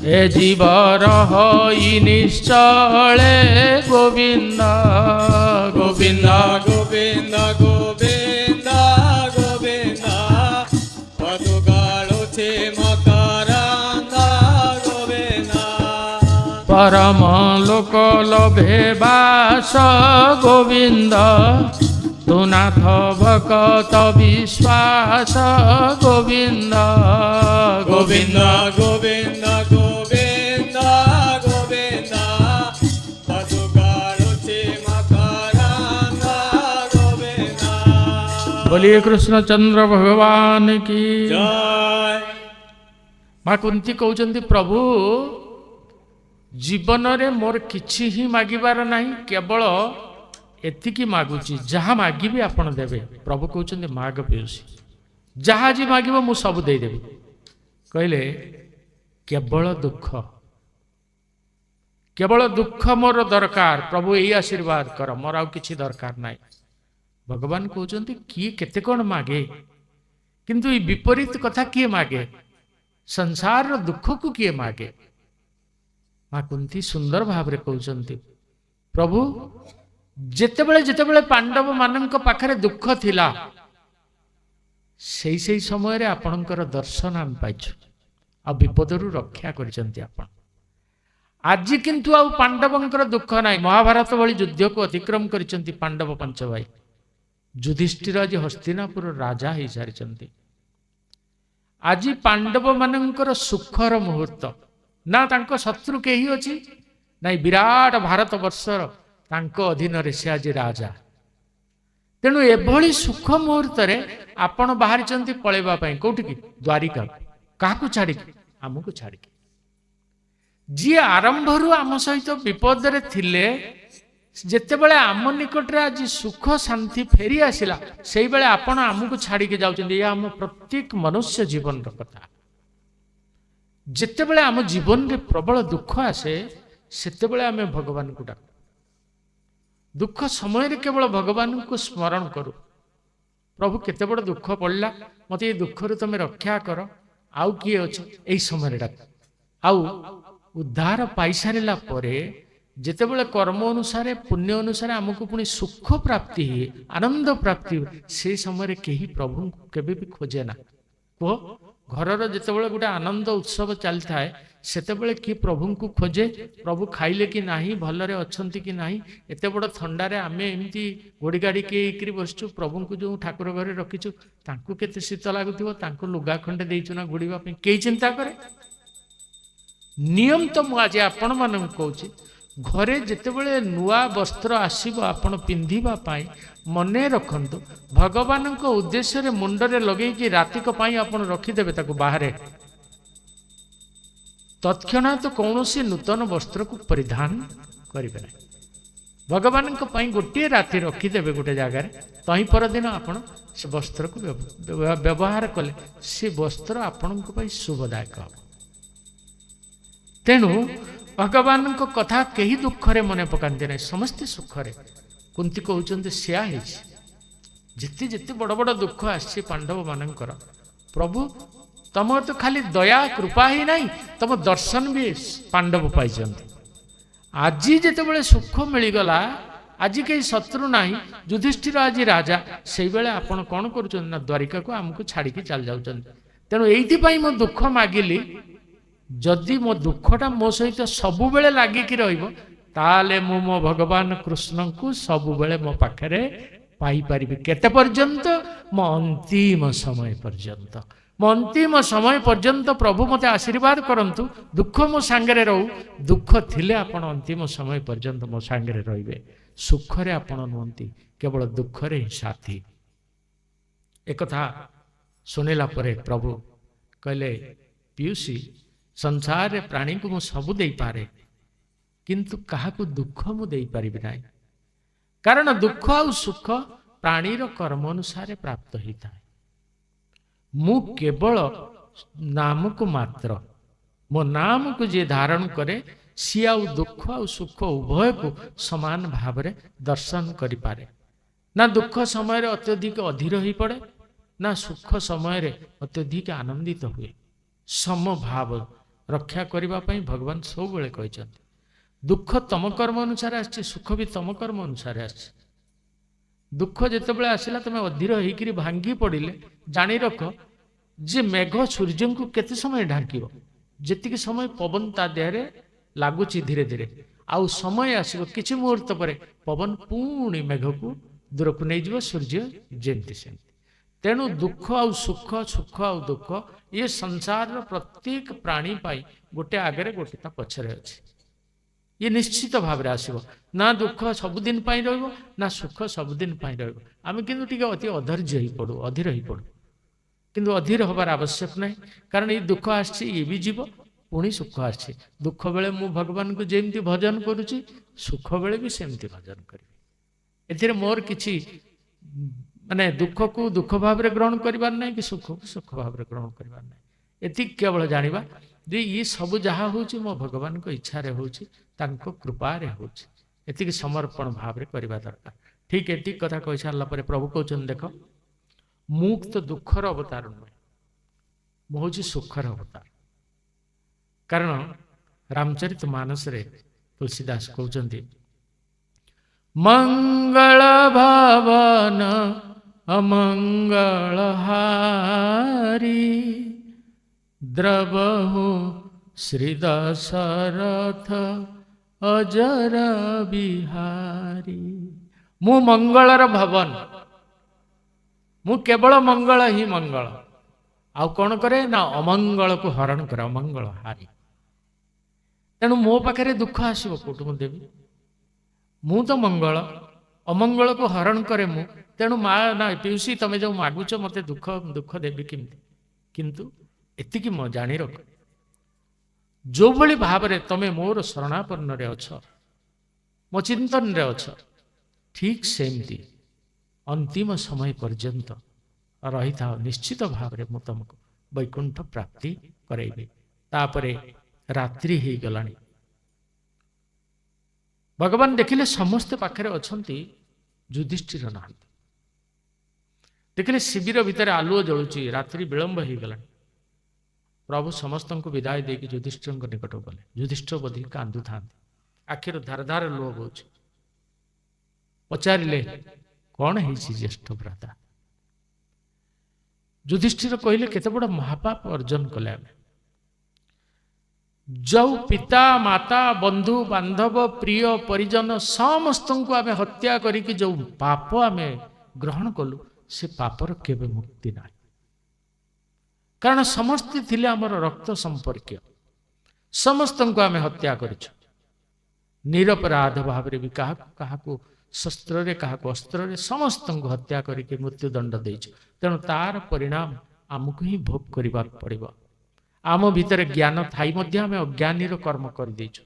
ଏ ଜୀବ ରହଇ ନିଶ୍ଚଳେ ଗୋବିନ୍ଦ। ଗୋବିନ୍ଦ ଗୋବିନ୍ଦ ଗୋବିନ୍ଦ ଗୋବିନ୍ଦ, ପଦୁକାଳୁଛି ମକରନ୍ଦ ଗୋବିନ୍ଦ। ପରମ ଲୋକ ଲଭେ ବାସ ଗୋବିନ୍ଦ, ତୁ ନାଥ ଭକତ ବିଶ୍ୱାସ ଗୋବିନ୍ଦ। ଗୋବିନ୍ଦ ଗୋବିନ୍ଦ ଗୋବିନ୍ଦ ଗୋବିନ୍ଦ, ପଦୁକାଳୁଛି ମକରନ୍ଦ ଗୋବିନ୍ଦ। ବୋଲିଏ କୃଷ୍ଣଚନ୍ଦ୍ର ଭଗବାନ କି ଜୟ। ମା କୁନ୍ତୀ କହୁଛନ୍ତି, ପ୍ରଭୁ ଜୀବନରେ ମୋର କିଛି ହିଁ ମାଗିବାର ନାହିଁ, କେବଳ ଏତିକି ମାଗୁଛି, ଯାହା ମାଗିବି ଆପଣ ଦେବେ। ପ୍ରଭୁ କହୁଛନ୍ତି, ମାଗ ପିଉସୀ, ଯାହା ଆଜି ମାଗିବ ମୁଁ ସବୁ ଦେଇଦେବି। କହିଲେ କେବଳ ଦୁଃଖ, କେବଳ ଦୁଃଖ ମୋର ଦରକାର, ପ୍ରଭୁ ଏଇ ଆଶୀର୍ବାଦ କର, ମୋର ଆଉ କିଛି ଦରକାର ନାହିଁ। ଭଗବାନ କହୁଛନ୍ତି କିଏ କେତେ କଣ ମାଗେ, କିନ୍ତୁ ଏଇ ବିପରୀତ କଥା କିଏ ମାଗେ? ସଂସାରର ଦୁଃଖକୁ କିଏ ମାଗେ? ମା କୁନ୍ତୀ ସୁନ୍ଦର ଭାବରେ କହୁଛନ୍ତି, ପ୍ରଭୁ ଯେତେବେଳେ ଯେତେବେଳେ ପାଣ୍ଡବ ମାନଙ୍କ ପାଖରେ ଦୁଃଖ ଥିଲା, ସେଇ ସେଇ ସମୟରେ ଆପଣଙ୍କର ଦର୍ଶନ ଆମେ ପାଇଛୁ, ଆଉ ବିପଦରୁ ରକ୍ଷା କରିଛନ୍ତି ଆପଣ। ଆଜି କିନ୍ତୁ ଆଉ ପାଣ୍ଡବଙ୍କର ଦୁଃଖ ନାହିଁ। ମହାଭାରତ ଭଳି ଯୁଦ୍ଧକୁ ଅତିକ୍ରମ କରିଛନ୍ତି ପାଣ୍ଡବ ପାଞ୍ଚ ଭାଇ। ଯୁଧିଷ୍ଠିର ଆଜି ହସ୍ତିନାପୁର ରାଜା ହେଇସାରିଛନ୍ତି। ଆଜି ପାଣ୍ଡବମାନଙ୍କର ସୁଖର ମୁହୂର୍ତ୍ତ। ନା ତାଙ୍କ ଶତ୍ରୁ କେହି ଅଛି, ନାଇଁ ବିରାଟ ଭାରତ ବର୍ଷର ତାଙ୍କ ଅଧୀନରେ ସେ ଆଜି ରାଜା। ତେଣୁ ଏଭଳି ସୁଖ ମୁହୂର୍ତ୍ତରେ ଆପଣ ବାହାରିଛନ୍ତି ପଳେଇବା ପାଇଁ କୋଉଠିକି? ଦ୍ୱାରିକା। କାହାକୁ ଛାଡ଼ିକି? ଆମକୁ ଛାଡ଼ିକି। ଯିଏ ଆରମ୍ଭରୁ ଆମ ସହିତ ବିପଦରେ ଥିଲେ, ଯେତେବେଳେ ଆମ ନିକଟରେ ଆଜି ସୁଖ ଶାନ୍ତି ଫେରି ଆସିଲା, ସେଇବେଳେ ଆପଣ ଆମକୁ ଛାଡ଼ିକି ଯାଉଛନ୍ତି। ଏହା ଆମ ପ୍ରତ୍ୟେକ ମନୁଷ୍ୟ ଜୀବନର କଥା। ଯେତେବେଳେ ଆମ ଜୀବନରେ ପ୍ରବଳ ଦୁଃଖ ଆସେ, ସେତେବେଳେ ଆମେ ଭଗବାନଙ୍କୁ ଡାକୁ। ଦୁଃଖ ସମୟରେ କେବଳ ଭଗବାନଙ୍କୁ ସ୍ମରଣ କରୁ। ପ୍ରଭୁ, କେତେ ବଡ଼ ଦୁଃଖ ପଡ଼ିଲା, ମୋତେ ଏ ଦୁଃଖରୁ ତମେ ରକ୍ଷା କର, ଆଉ କିଏ ଅଛି? ଏଇ ସମୟରେ ଡାକୁ। ଆଉ ଉଦ୍ଧାର ପାଇସାରିଲା ପରେ ଯେତେବେଳେ କର୍ମ ଅନୁସାରେ, ପୁଣ୍ୟ ଅନୁସାରେ ଆମକୁ ପୁଣି ସୁଖ ପ୍ରାପ୍ତି ହୁଏ, ଆନନ୍ଦ ପ୍ରାପ୍ତି ହୁଏ, ସେ ସମୟରେ କେହି ପ୍ରଭୁଙ୍କୁ କେବେ ବି ଖୋଜେ ନା। କୁହ, ଘରର ଯେତେବେଳେ ଗୋଟେ ଆନନ୍ଦ ଉତ୍ସବ ଚାଲିଥାଏ, ସେତେବେଳେ କିଏ ପ୍ରଭୁଙ୍କୁ ଖୋଜେ? ପ୍ରଭୁ ଖାଇଲେ କି ନାହିଁ, ଭଲରେ ଅଛନ୍ତି କି ନାହିଁ? ଏତେ ବଡ଼ ଥଣ୍ଡାରେ ଆମେ ଏମିତି ଗୋଡ଼ି ଗାଡ଼ିକି ହେଇକରି ବସିଛୁ, ପ୍ରଭୁଙ୍କୁ ଯେଉଁ ଠାକୁର ଘରେ ରଖିଛୁ ତାଙ୍କୁ କେତେ ଶୀତ ଲାଗୁଥିବ, ତାଙ୍କୁ ଲୁଗା ଖଣ୍ଡେ ଦେଇଛୁ ନା ଘୋଡ଼ିବା ପାଇଁ, କେହି ଚିନ୍ତା କରେ? ନିୟମ ତ ମୁଁ ଆଜି ଆପଣମାନଙ୍କୁ କହୁଛି, ଘରେ ଯେତେବେଳେ ନୂଆ ବସ୍ତ୍ର ଆସିବ ଆପଣ ପିନ୍ଧିବା ପାଇଁ, ମନେ ରଖନ୍ତୁ ଭଗବାନଙ୍କ ଉଦ୍ଦେଶ୍ୟରେ ମୁଣ୍ଡରେ ଲଗେଇକି ରାତିକ ପାଇଁ ଆପଣ ରଖିଦେବେ ତାକୁ ବାହାରେ। ତତ୍କ୍ଷଣାତ କୌଣସି ନୂତନ ବସ୍ତ୍ରକୁ ପରିଧାନ କରିବେ ନାହିଁ। ଭଗବାନଙ୍କ ପାଇଁ ଗୋଟିଏ ରାତି ରଖିଦେବେ ଗୋଟେ ଜାଗାରେ, ତହିଁ ପରଦିନ ଆପଣ ସେ ବସ୍ତ୍ରକୁ ବ୍ୟବହାର କଲେ ସେ ବସ୍ତ୍ର ଆପଣଙ୍କ ପାଇଁ ଶୁଭଦାୟକ ହେବ। ତେଣୁ ଭଗବାନଙ୍କ କଥା କେହି ଦୁଃଖରେ ମନେ ପକାନ୍ତି ନାହିଁ, ସମସ୍ତେ ସୁଖରେ। କୁନ୍ତି କହୁଛନ୍ତି ସେୟା ହେଇଛି, ଯେତେ ଯେତେ ବଡ଼ ବଡ଼ ଦୁଃଖ ଆସିଛି ପାଣ୍ଡବମାନଙ୍କର, ପ୍ରଭୁ ତମର ତ ଖାଲି ଦୟା କୃପା ହିଁ ନାହିଁ, ତମ ଦର୍ଶନ ବି ପାଣ୍ଡବ ପାଇଛନ୍ତି। ଆଜି ଯେତେବେଳେ ସୁଖ ମିଳିଗଲା, ଆଜି କେହି ଶତ୍ରୁ ନାହିଁ, ଯୁଧିଷ୍ଠିର ଆଜି ରାଜା, ସେଇବେଳେ ଆପଣ କ'ଣ କରୁଛନ୍ତି ନା ଦ୍ୱାରିକାକୁ ଆମକୁ ଛାଡ଼ିକି ଚାଲି ଯାଉଛନ୍ତି। ତେଣୁ ଏଇଥିପାଇଁ ମୁଁ ଦୁଃଖ ମାଗିଲି, ଯଦି ମୋ ଦୁଃଖଟା ମୋ ସହିତ ସବୁବେଳେ ଲାଗିକି ରହିବ, ତାହେଲେ ମୁଁ ମୋ ଭଗବାନ କୃଷ୍ଣଙ୍କୁ ସବୁବେଳେ ମୋ ପାଖରେ ପାଇପାରିବି। କେତେ ପର୍ଯ୍ୟନ୍ତ? ମୋ ଅନ୍ତିମ ସମୟ ପର୍ଯ୍ୟନ୍ତ। ମୋ ଅନ୍ତିମ ସମୟ ପର୍ଯ୍ୟନ୍ତ ପ୍ରଭୁ ମୋତେ ଆଶୀର୍ବାଦ କରନ୍ତୁ, ଦୁଃଖ ମୋ ସାଙ୍ଗରେ ରହୁ। ଦୁଃଖ ଥିଲେ ଆପଣ ଅନ୍ତିମ ସମୟ ପର୍ଯ୍ୟନ୍ତ ମୋ ସାଙ୍ଗରେ ରହିବେ, ସୁଖରେ ଆପଣ ନୁହନ୍ତି, କେବଳ ଦୁଃଖରେ ହିଁ ସାଥୀ। ଏକଥା ଶୁଣିଲା ପରେ ପ୍ରଭୁ କହିଲେ, ପିଉସୀ, ସଂସାରରେ ପ୍ରାଣୀଙ୍କୁ ମୁଁ ସବୁ ଦେଇପାରେ, କିନ୍ତୁ କାହାକୁ ଦୁଃଖ ମୁଁ ଦେଇପାରିବି ନାହିଁ। କାରଣ ଦୁଃଖ ଆଉ ସୁଖ ପ୍ରାଣୀର କର୍ମ ଅନୁସାରେ ପ୍ରାପ୍ତ ହେଇଥାଏ। ମୁଁ କେବଳ ନାମକୁ ମାତ୍ର, ମୋ ନାମକୁ ଯିଏ ଧାରଣ କରେ ସିଏ ଆଉ ଦୁଃଖ ଆଉ ସୁଖ ଉଭୟକୁ ସମାନ ଭାବରେ ଦର୍ଶନ କରିପାରେ। ନା ଦୁଃଖ ସମୟରେ ଅତ୍ୟଧିକ ଅଧୀର ହୋଇପଡ଼େ, ନା ସୁଖ ସମୟରେ ଅତ୍ୟଧିକ ଆନନ୍ଦିତ ହୁଏ। ସମଭାବ ରକ୍ଷା କରିବା ପାଇଁ ଭଗବାନ ସବୁବେଳେ କହିଛନ୍ତି, ଦୁଃଖ ତମ କର୍ମ ଅନୁସାରେ ଆସିଛି, ସୁଖ ବି ତମ କର୍ମ ଅନୁସାରେ ଆସିଛି। ଦୁଃଖ ଯେତେବେଳେ ଆସିଲା ତମେ ଅଧୀର ହେଇକିରି ଭାଙ୍ଗି ପଡ଼ିଲେ, ଜାଣି ରଖ ଯେ ମେଘ ସୂର୍ଯ୍ୟଙ୍କୁ କେତେ ସମୟ ଢାଙ୍କିବ, ଯେତିକି ସମୟ ପବନ ତା ଦେହରେ ଲାଗୁଛି ଧୀରେ ଧୀରେ। ଆଉ ସମୟ ଆସିବ କିଛି ମୁହୂର୍ତ୍ତ ପରେ ପବନ ପୁଣି ମେଘକୁ ଦୂରକୁ ନେଇଯିବ, ସୂର୍ଯ୍ୟ ଯେମିତି ସେମିତି। ତେଣୁ ଦୁଃଖ ଆଉ ସୁଖ, ସୁଖ ଆଉ ଦୁଃଖ, ଇଏ ସଂସାରର ପ୍ରତ୍ୟେକ ପ୍ରାଣୀ ପାଇଁ ଗୋଟେ ଆଗରେ ଗୋଟେ ତା ପଛରେ ଅଛି। ଇଏ ନିଶ୍ଚିତ ଭାବରେ ଆସିବ। ନା ଦୁଃଖ ସବୁଦିନ ପାଇଁ ରହିବ, ନା ସୁଖ ସବୁଦିନ ପାଇଁ ରହିବ। ଆମେ କିନ୍ତୁ ଟିକେ ଅତି ଅଧୈର୍ଯ୍ୟ ହେଇପଡ଼ୁ, ଅଧୀର ହେଇପଡ଼ୁ। କିନ୍ତୁ ଅଧୀର ହେବାର ଆବଶ୍ୟକ ନାହିଁ, କାରଣ ଏଇ ଦୁଃଖ ଆସିଛି, ଇଏ ବି ଯିବ, ପୁଣି ସୁଖ ଆସିଛି। ଦୁଃଖ ବେଳେ ମୁଁ ଭଗବାନଙ୍କୁ ଯେମିତି ଭଜନ କରୁଛି, ସୁଖ ବେଳେ ବି ସେମିତି ଭଜନ କରିବି। ଏଥିରେ ମୋର କିଛି ମାନେ ଦୁଃଖକୁ ଦୁଃଖ ଭାବରେ ଗ୍ରହଣ କରିବାର ନାହିଁ କି ସୁଖକୁ ସୁଖ ଭାବରେ ଗ୍ରହଣ କରିବାର ନାହିଁ। ଏତିକି କେବଳ ଜାଣିବା ଯେ ଇଏ ସବୁ ଯାହା ହେଉଛି ମୋ ଭଗବାନଙ୍କ ଇଚ୍ଛାରେ ହେଉଛି, ତାଙ୍କ କୃପାରେ ହେଉଛି। ଏତିକି ସମର୍ପଣ ଭାବରେ କରିବା ଦରକାର। ଠିକ୍ ଏତିକି କଥା କହିସାରିଲା ପରେ ପ୍ରଭୁ କହୁଛନ୍ତି, ଦେଖ ମୁଁ ତ ଦୁଃଖର ଅବତାର ନୁହେଁ, ମୁଁ ହେଉଛି ସୁଖର ଅବତାର। କାରଣ ରାମଚରିତ ମାନସରେ ତୁଳସୀଦାସ କହୁଛନ୍ତି, ମଙ୍ଗଳ ଭବନ ଅମଙ୍ଗଳହାରୀ, ଦ୍ରବହୁ ଶ୍ରୀ ଦଶରଥ ଅଜର ବିହାରୀ। ମୁଁ ମଙ୍ଗଳର ଭବନ, ମୁଁ କେବଳ ମଙ୍ଗଳ ହିଁ ମଙ୍ଗଳ। ଆଉ କ'ଣ କରେ ନା ଅମଙ୍ଗଳକୁ ହରଣ କରେ, ଅମଙ୍ଗଳ ହାରି। ତେଣୁ ମୋ ପାଖରେ ଦୁଃଖ ଆସିବ କୋଉଠୁ ମୁଁ ଦେବି? ମୁଁ ତ ମଙ୍ଗଳ, ଅମଙ୍ଗଳକୁ ହରଣ କରେ ମୁଁ। ତେଣୁ ମା ନା ପିଉସୀ, ତମେ ଯୋଉ ମାଗୁଛ ମତେ ଦୁଃଖ, ଦୁଃଖ ଦେବି କେମିତି? କିନ୍ତୁ ଏତିକି ମୁଁ ଜାଣି ରଖ, ଯୋଉଭଳି ଭାବରେ ତମେ ମୋର ଶରଣାପନ୍ନରେ ଅଛ, ମୋ ଚିନ୍ତନରେ ଅଛ, ଠିକ ସେମିତି ଅନ୍ତିମ ସମୟ ପର୍ଯ୍ୟନ୍ତ ରହିଥାଅ। ନିଶ୍ଚିତ ଭାବରେ ମୁଁ ତମକୁ ବୈକୁଣ୍ଠ ପ୍ରାପ୍ତି କରାଇବି। ତାପରେ ରାତ୍ରି ହେଇଗଲାଣି। ଭଗବାନ ଦେଖିଲେ ସମସ୍ତେ ପାଖରେ ଅଛନ୍ତି, ଯୁଧିଷ୍ଠିର ନାହାନ୍ତି। ଦେଖିଲେ ଶିବିର ଭିତରେ ଆଲୁଅ ଜଳୁଛି, ରାତ୍ରି ବିଳମ୍ବ ହେଇଗଲାଣି। ପ୍ରଭୁ ସମସ୍ତଙ୍କୁ ବିଦାୟ ଦେଇକି ଯୁଧିଷ୍ଠିରଙ୍କ ନିକଟକୁ ଗଲେ। ଯୁଧିଷ୍ଠିର ବୋଧି କାନ୍ଦୁଥାନ୍ତି, ଆଖିରୁ ଧାର ଧାର ଲୁହ ବହୁଛି। ପଚାରିଲେ, କ'ଣ ହେଇଛି ଜ୍ୟେଷ୍ଠ ଭ୍ରାତା? ଯୁଧିଷ୍ଠିର କହିଲେ, କେତେ ବଡ଼ ମହାପାପ ଅର୍ଜନ କଲେ ଆମେ। ଯୋଉ ପିତା ମାତା ବନ୍ଧୁ ବାନ୍ଧବ ପ୍ରିୟ ପରିଜନ ସମସ୍ତଙ୍କୁ ଆମେ ହତ୍ୟା କରିକି ଯୋଉ ପାପ ଆମେ ଗ୍ରହଣ କଲୁ, ସେ ପାପର କେବେ ମୁକ୍ତି ନାହିଁ। କାରଣ ସମସ୍ତେ ଥିଲେ ଆମର ରକ୍ତ ସମ୍ପର୍କୀୟ, ସମସ୍ତଙ୍କୁ ଆମେ ହତ୍ୟା କରିଛୁ ନିରପରାଧ ଭାବରେ ବି। କାହାକୁ କାହାକୁ ଶସ୍ତ୍ରରେ, କାହାକୁ ଅସ୍ତ୍ରରେ, ସମସ୍ତଙ୍କୁ ହତ୍ୟା କରିକି ମୃତ୍ୟୁଦଣ୍ଡ ଦେଇଛୁ। ତେଣୁ ତାର ପରିଣାମ ଆମକୁ ହିଁ ଭୋଗ କରିବାକୁ ପଡ଼ିବ। ଆମ ଭିତରେ ଜ୍ଞାନ ଥାଇ ମଧ୍ୟ ଆମେ ଅଜ୍ଞାନୀର କର୍ମ କରିଦେଇଛୁ।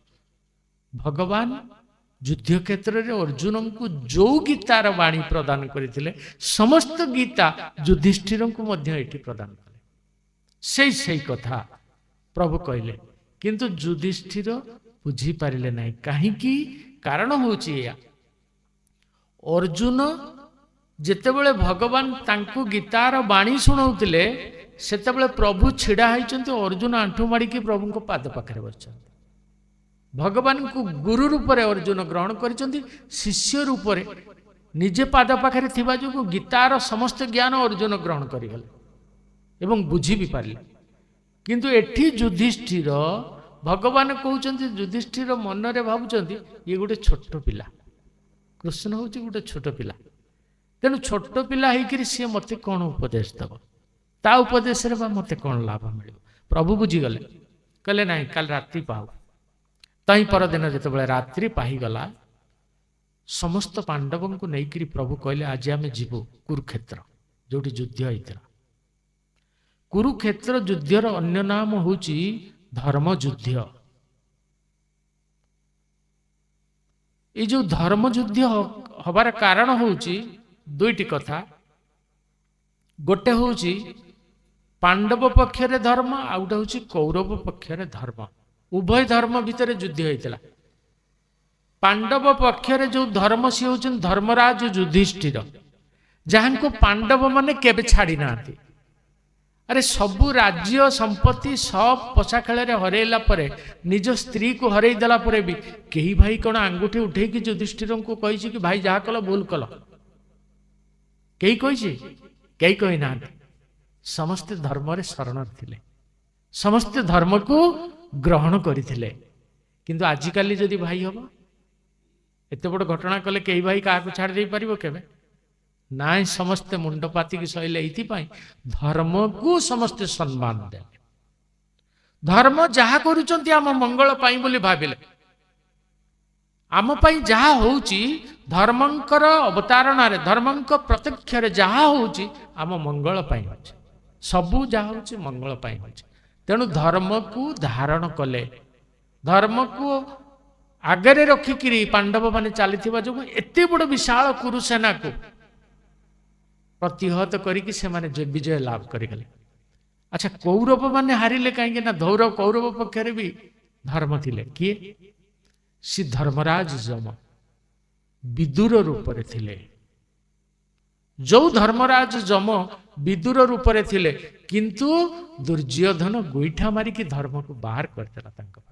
ଭଗବାନ ଯୁଦ୍ଧ କ୍ଷେତ୍ରରେ ଅର୍ଜୁନଙ୍କୁ ଯୋଉ ଗୀତାର ବାଣୀ ପ୍ରଦାନ କରିଥିଲେ, ସମସ୍ତ ଗୀତା ଯୁଧିଷ୍ଠିରଙ୍କୁ ମଧ୍ୟ ଏଠି ପ୍ରଦାନ କଲେ। ସେଇ ସେଇ କଥା ପ୍ରଭୁ କହିଲେ, କିନ୍ତୁ ଯୁଧିଷ୍ଠିର ବୁଝିପାରିଲେ ନାହିଁ। କାହିଁକି? କାରଣ ହେଉଛି ଏଇଆ, ଅର୍ଜୁନ ଯେତେବେଳେ ଭଗବାନ ତାଙ୍କୁ ଗୀତାର ବାଣୀ ଶୁଣାଉଥିଲେ, ସେତେବେଳେ ପ୍ରଭୁ ଛିଡ଼ା ହେଇଛନ୍ତି, ଅର୍ଜୁନ ଆଣ୍ଠୁ ମାଡ଼ିକି ପ୍ରଭୁଙ୍କ ପାଦ ପାଖରେ ବସିଛନ୍ତି। ଭଗବାନଙ୍କୁ ଗୁରୁ ରୂପରେ ଅର୍ଜୁନ ଗ୍ରହଣ କରିଛନ୍ତି, ଶିଷ୍ୟ ରୂପରେ ନିଜେ ପାଦ ପାଖରେ ଥିବା ଯୋଗୁଁ ଗୀତାର ସମସ୍ତ ଜ୍ଞାନ ଅର୍ଜୁନ ଗ୍ରହଣ କରିଗଲେ ଏବଂ ବୁଝି ବି ପାରିଲେ। କିନ୍ତୁ ଏଠି ଯୁଧିଷ୍ଠିର, ଭଗବାନ କହୁଛନ୍ତି, ଯୁଧିଷ୍ଠିର ମନରେ ଭାବୁଛନ୍ତି ଇଏ ଗୋଟେ ଛୋଟ ପିଲା, କୃଷ୍ଣ ହେଉଛି ଗୋଟେ ଛୋଟ ପିଲା, ତେଣୁ ଛୋଟ ପିଲା ହେଇକିରି ସିଏ ମୋତେ କ'ଣ ଉପଦେଶ ଦେବ, ତା ଉପଦେଶରେ ବା ମୋତେ କ'ଣ ଲାଭ ମିଳିବ? ପ୍ରଭୁ ବୁଝିଗଲେ, କହିଲେ ନାହିଁ, କାଲି ରାତି ପାଉ। ତହିଁ ପରଦିନ ଯେତେବେଳେ ରାତ୍ରି ପାହିଗଲା, ସମସ୍ତ ପାଣ୍ଡବଙ୍କୁ ନେଇକରି ପ୍ରଭୁ କହିଲେ, ଆଜି ଆମେ ଯିବୁ କୁରୁକ୍ଷେତ୍ର, ଯୋଉଠି ଯୁଦ୍ଧ ହେଇଥିଲା। କୁରୁକ୍ଷେତ୍ର ଯୁଦ୍ଧର ଅନ୍ୟ ନାମ ହେଉଛି ଧର୍ମ ଯୁଦ୍ଧ। ଏଇ ଯୋଉ ଧର୍ମ ଯୁଦ୍ଧ ହବାର କାରଣ ହେଉଛି ଦୁଇଟି କଥା। ଗୋଟେ ହେଉଛି ପାଣ୍ଡବ ପକ୍ଷରେ ଧର୍ମ, ଆଉ ଗୋଟେ ହେଉଛି କୌରବ ପକ୍ଷରେ ଧର୍ମ। ଉଭୟ ଧର୍ମ ଭିତରେ ଯୁଦ୍ଧ ହେଇଥିଲା। ପାଣ୍ଡବ ପକ୍ଷରେ ଯୋଉ ଧର୍ମ, ସିଏ ହେଉଛନ୍ତି ଧର୍ମରାଜ ଯୁଧିଷ୍ଠିର, ଯାହାଙ୍କୁ ପାଣ୍ଡବ ମାନେ କେବେ ଛାଡ଼ି ନାହାନ୍ତି। ଆରେ ସବୁ ରାଜ୍ୟ ସମ୍ପତ୍ତି ସବ ପଶା ଖେଳରେ ହରେଇଲା ପରେ, ନିଜ ସ୍ତ୍ରୀକୁ ହରେଇ ଦେଲା ପରେ ବି କେହି ଭାଇ କ'ଣ ଆଙ୍ଗୁଠି ଉଠେଇକି ଯୁଧିଷ୍ଠିରଙ୍କୁ କହିଛି କି ଭାଇ ଯାହା କଲ ଭୁଲ କଲ? କେହି କହିଛି? କେହି କହିନାହାନ୍ତି। ସମସ୍ତେ ଧର୍ମରେ ଶରଣ ଥିଲେ, ସମସ୍ତେ ଧର୍ମକୁ ଗ୍ରହଣ କରିଥିଲେ। କିନ୍ତୁ ଆଜିକାଲି ଯଦି ଭାଇ ହବ, ଏତେ ବଡ଼ ଘଟଣା କଲେ କେହି ଭାଇ କାହାକୁ ଛାଡ଼ି ଦେଇପାରିବ କେବେ? ନାଇଁ, ସମସ୍ତେ ମୁଣ୍ଡ ପାତିକି ସହିଲେ। ଏଇଥିପାଇଁ ଧର୍ମକୁ ସମସ୍ତେ ସମ୍ମାନ ଦେଲେ। ଧର୍ମ ଯାହା କରୁଛନ୍ତି ଆମ ମଙ୍ଗଳ ପାଇଁ ବୋଲି ଭାବିଲେ। ଆମ ପାଇଁ ଯାହା ହଉଛି, ଧର୍ମଙ୍କର ଅବତାରଣାରେ, ଧର୍ମଙ୍କ ପ୍ରତ୍ୟକ୍ଷରେ ଯାହା ହଉଛି ଆମ ମଙ୍ଗଳ ପାଇଁ ହଉଛି। ସବୁ ଯାହା ହଉଛି ମଙ୍ଗଳ ପାଇଁ ହଉଛି। ତେଣୁ ଧର୍ମକୁ ଧାରଣ କଲେ, ଧର୍ମକୁ ଆଗରେ ରଖିକିରି ପାଣ୍ଡବମାନେ ଚାଲିଥିବା ଯୋଗୁଁ ଏତେ ବଡ଼ ବିଶାଳ କୁରୁସେନାକୁ ପ୍ରତିହତ କରିକି ସେମାନେ ବିଜୟ ଲାଭ କରିଗଲେ। ଆଚ୍ଛା, କୌରବ ମାନେ ହାରିଲେ କାହିଁକି ନା ଧୌର କୌରବ ପକ୍ଷରେ ବି ଧର୍ମ ଥିଲେ। କିଏ? ସେ ଧର୍ମରାଜ ଯମ ବିଦୁର ରୂପରେ ଥିଲେ। ଯୋଉ ଧର୍ମରାଜ ଯମ ବିଦୁର ରୂପରେ ଥିଲେ, କିନ୍ତୁ ଦୁର୍ଯ୍ୟୋଧନ ଗୋଇଠା ମାରିକି ଧର୍ମକୁ ବାହାର କରିଦେଲା ତାଙ୍କ ପାଖରେ।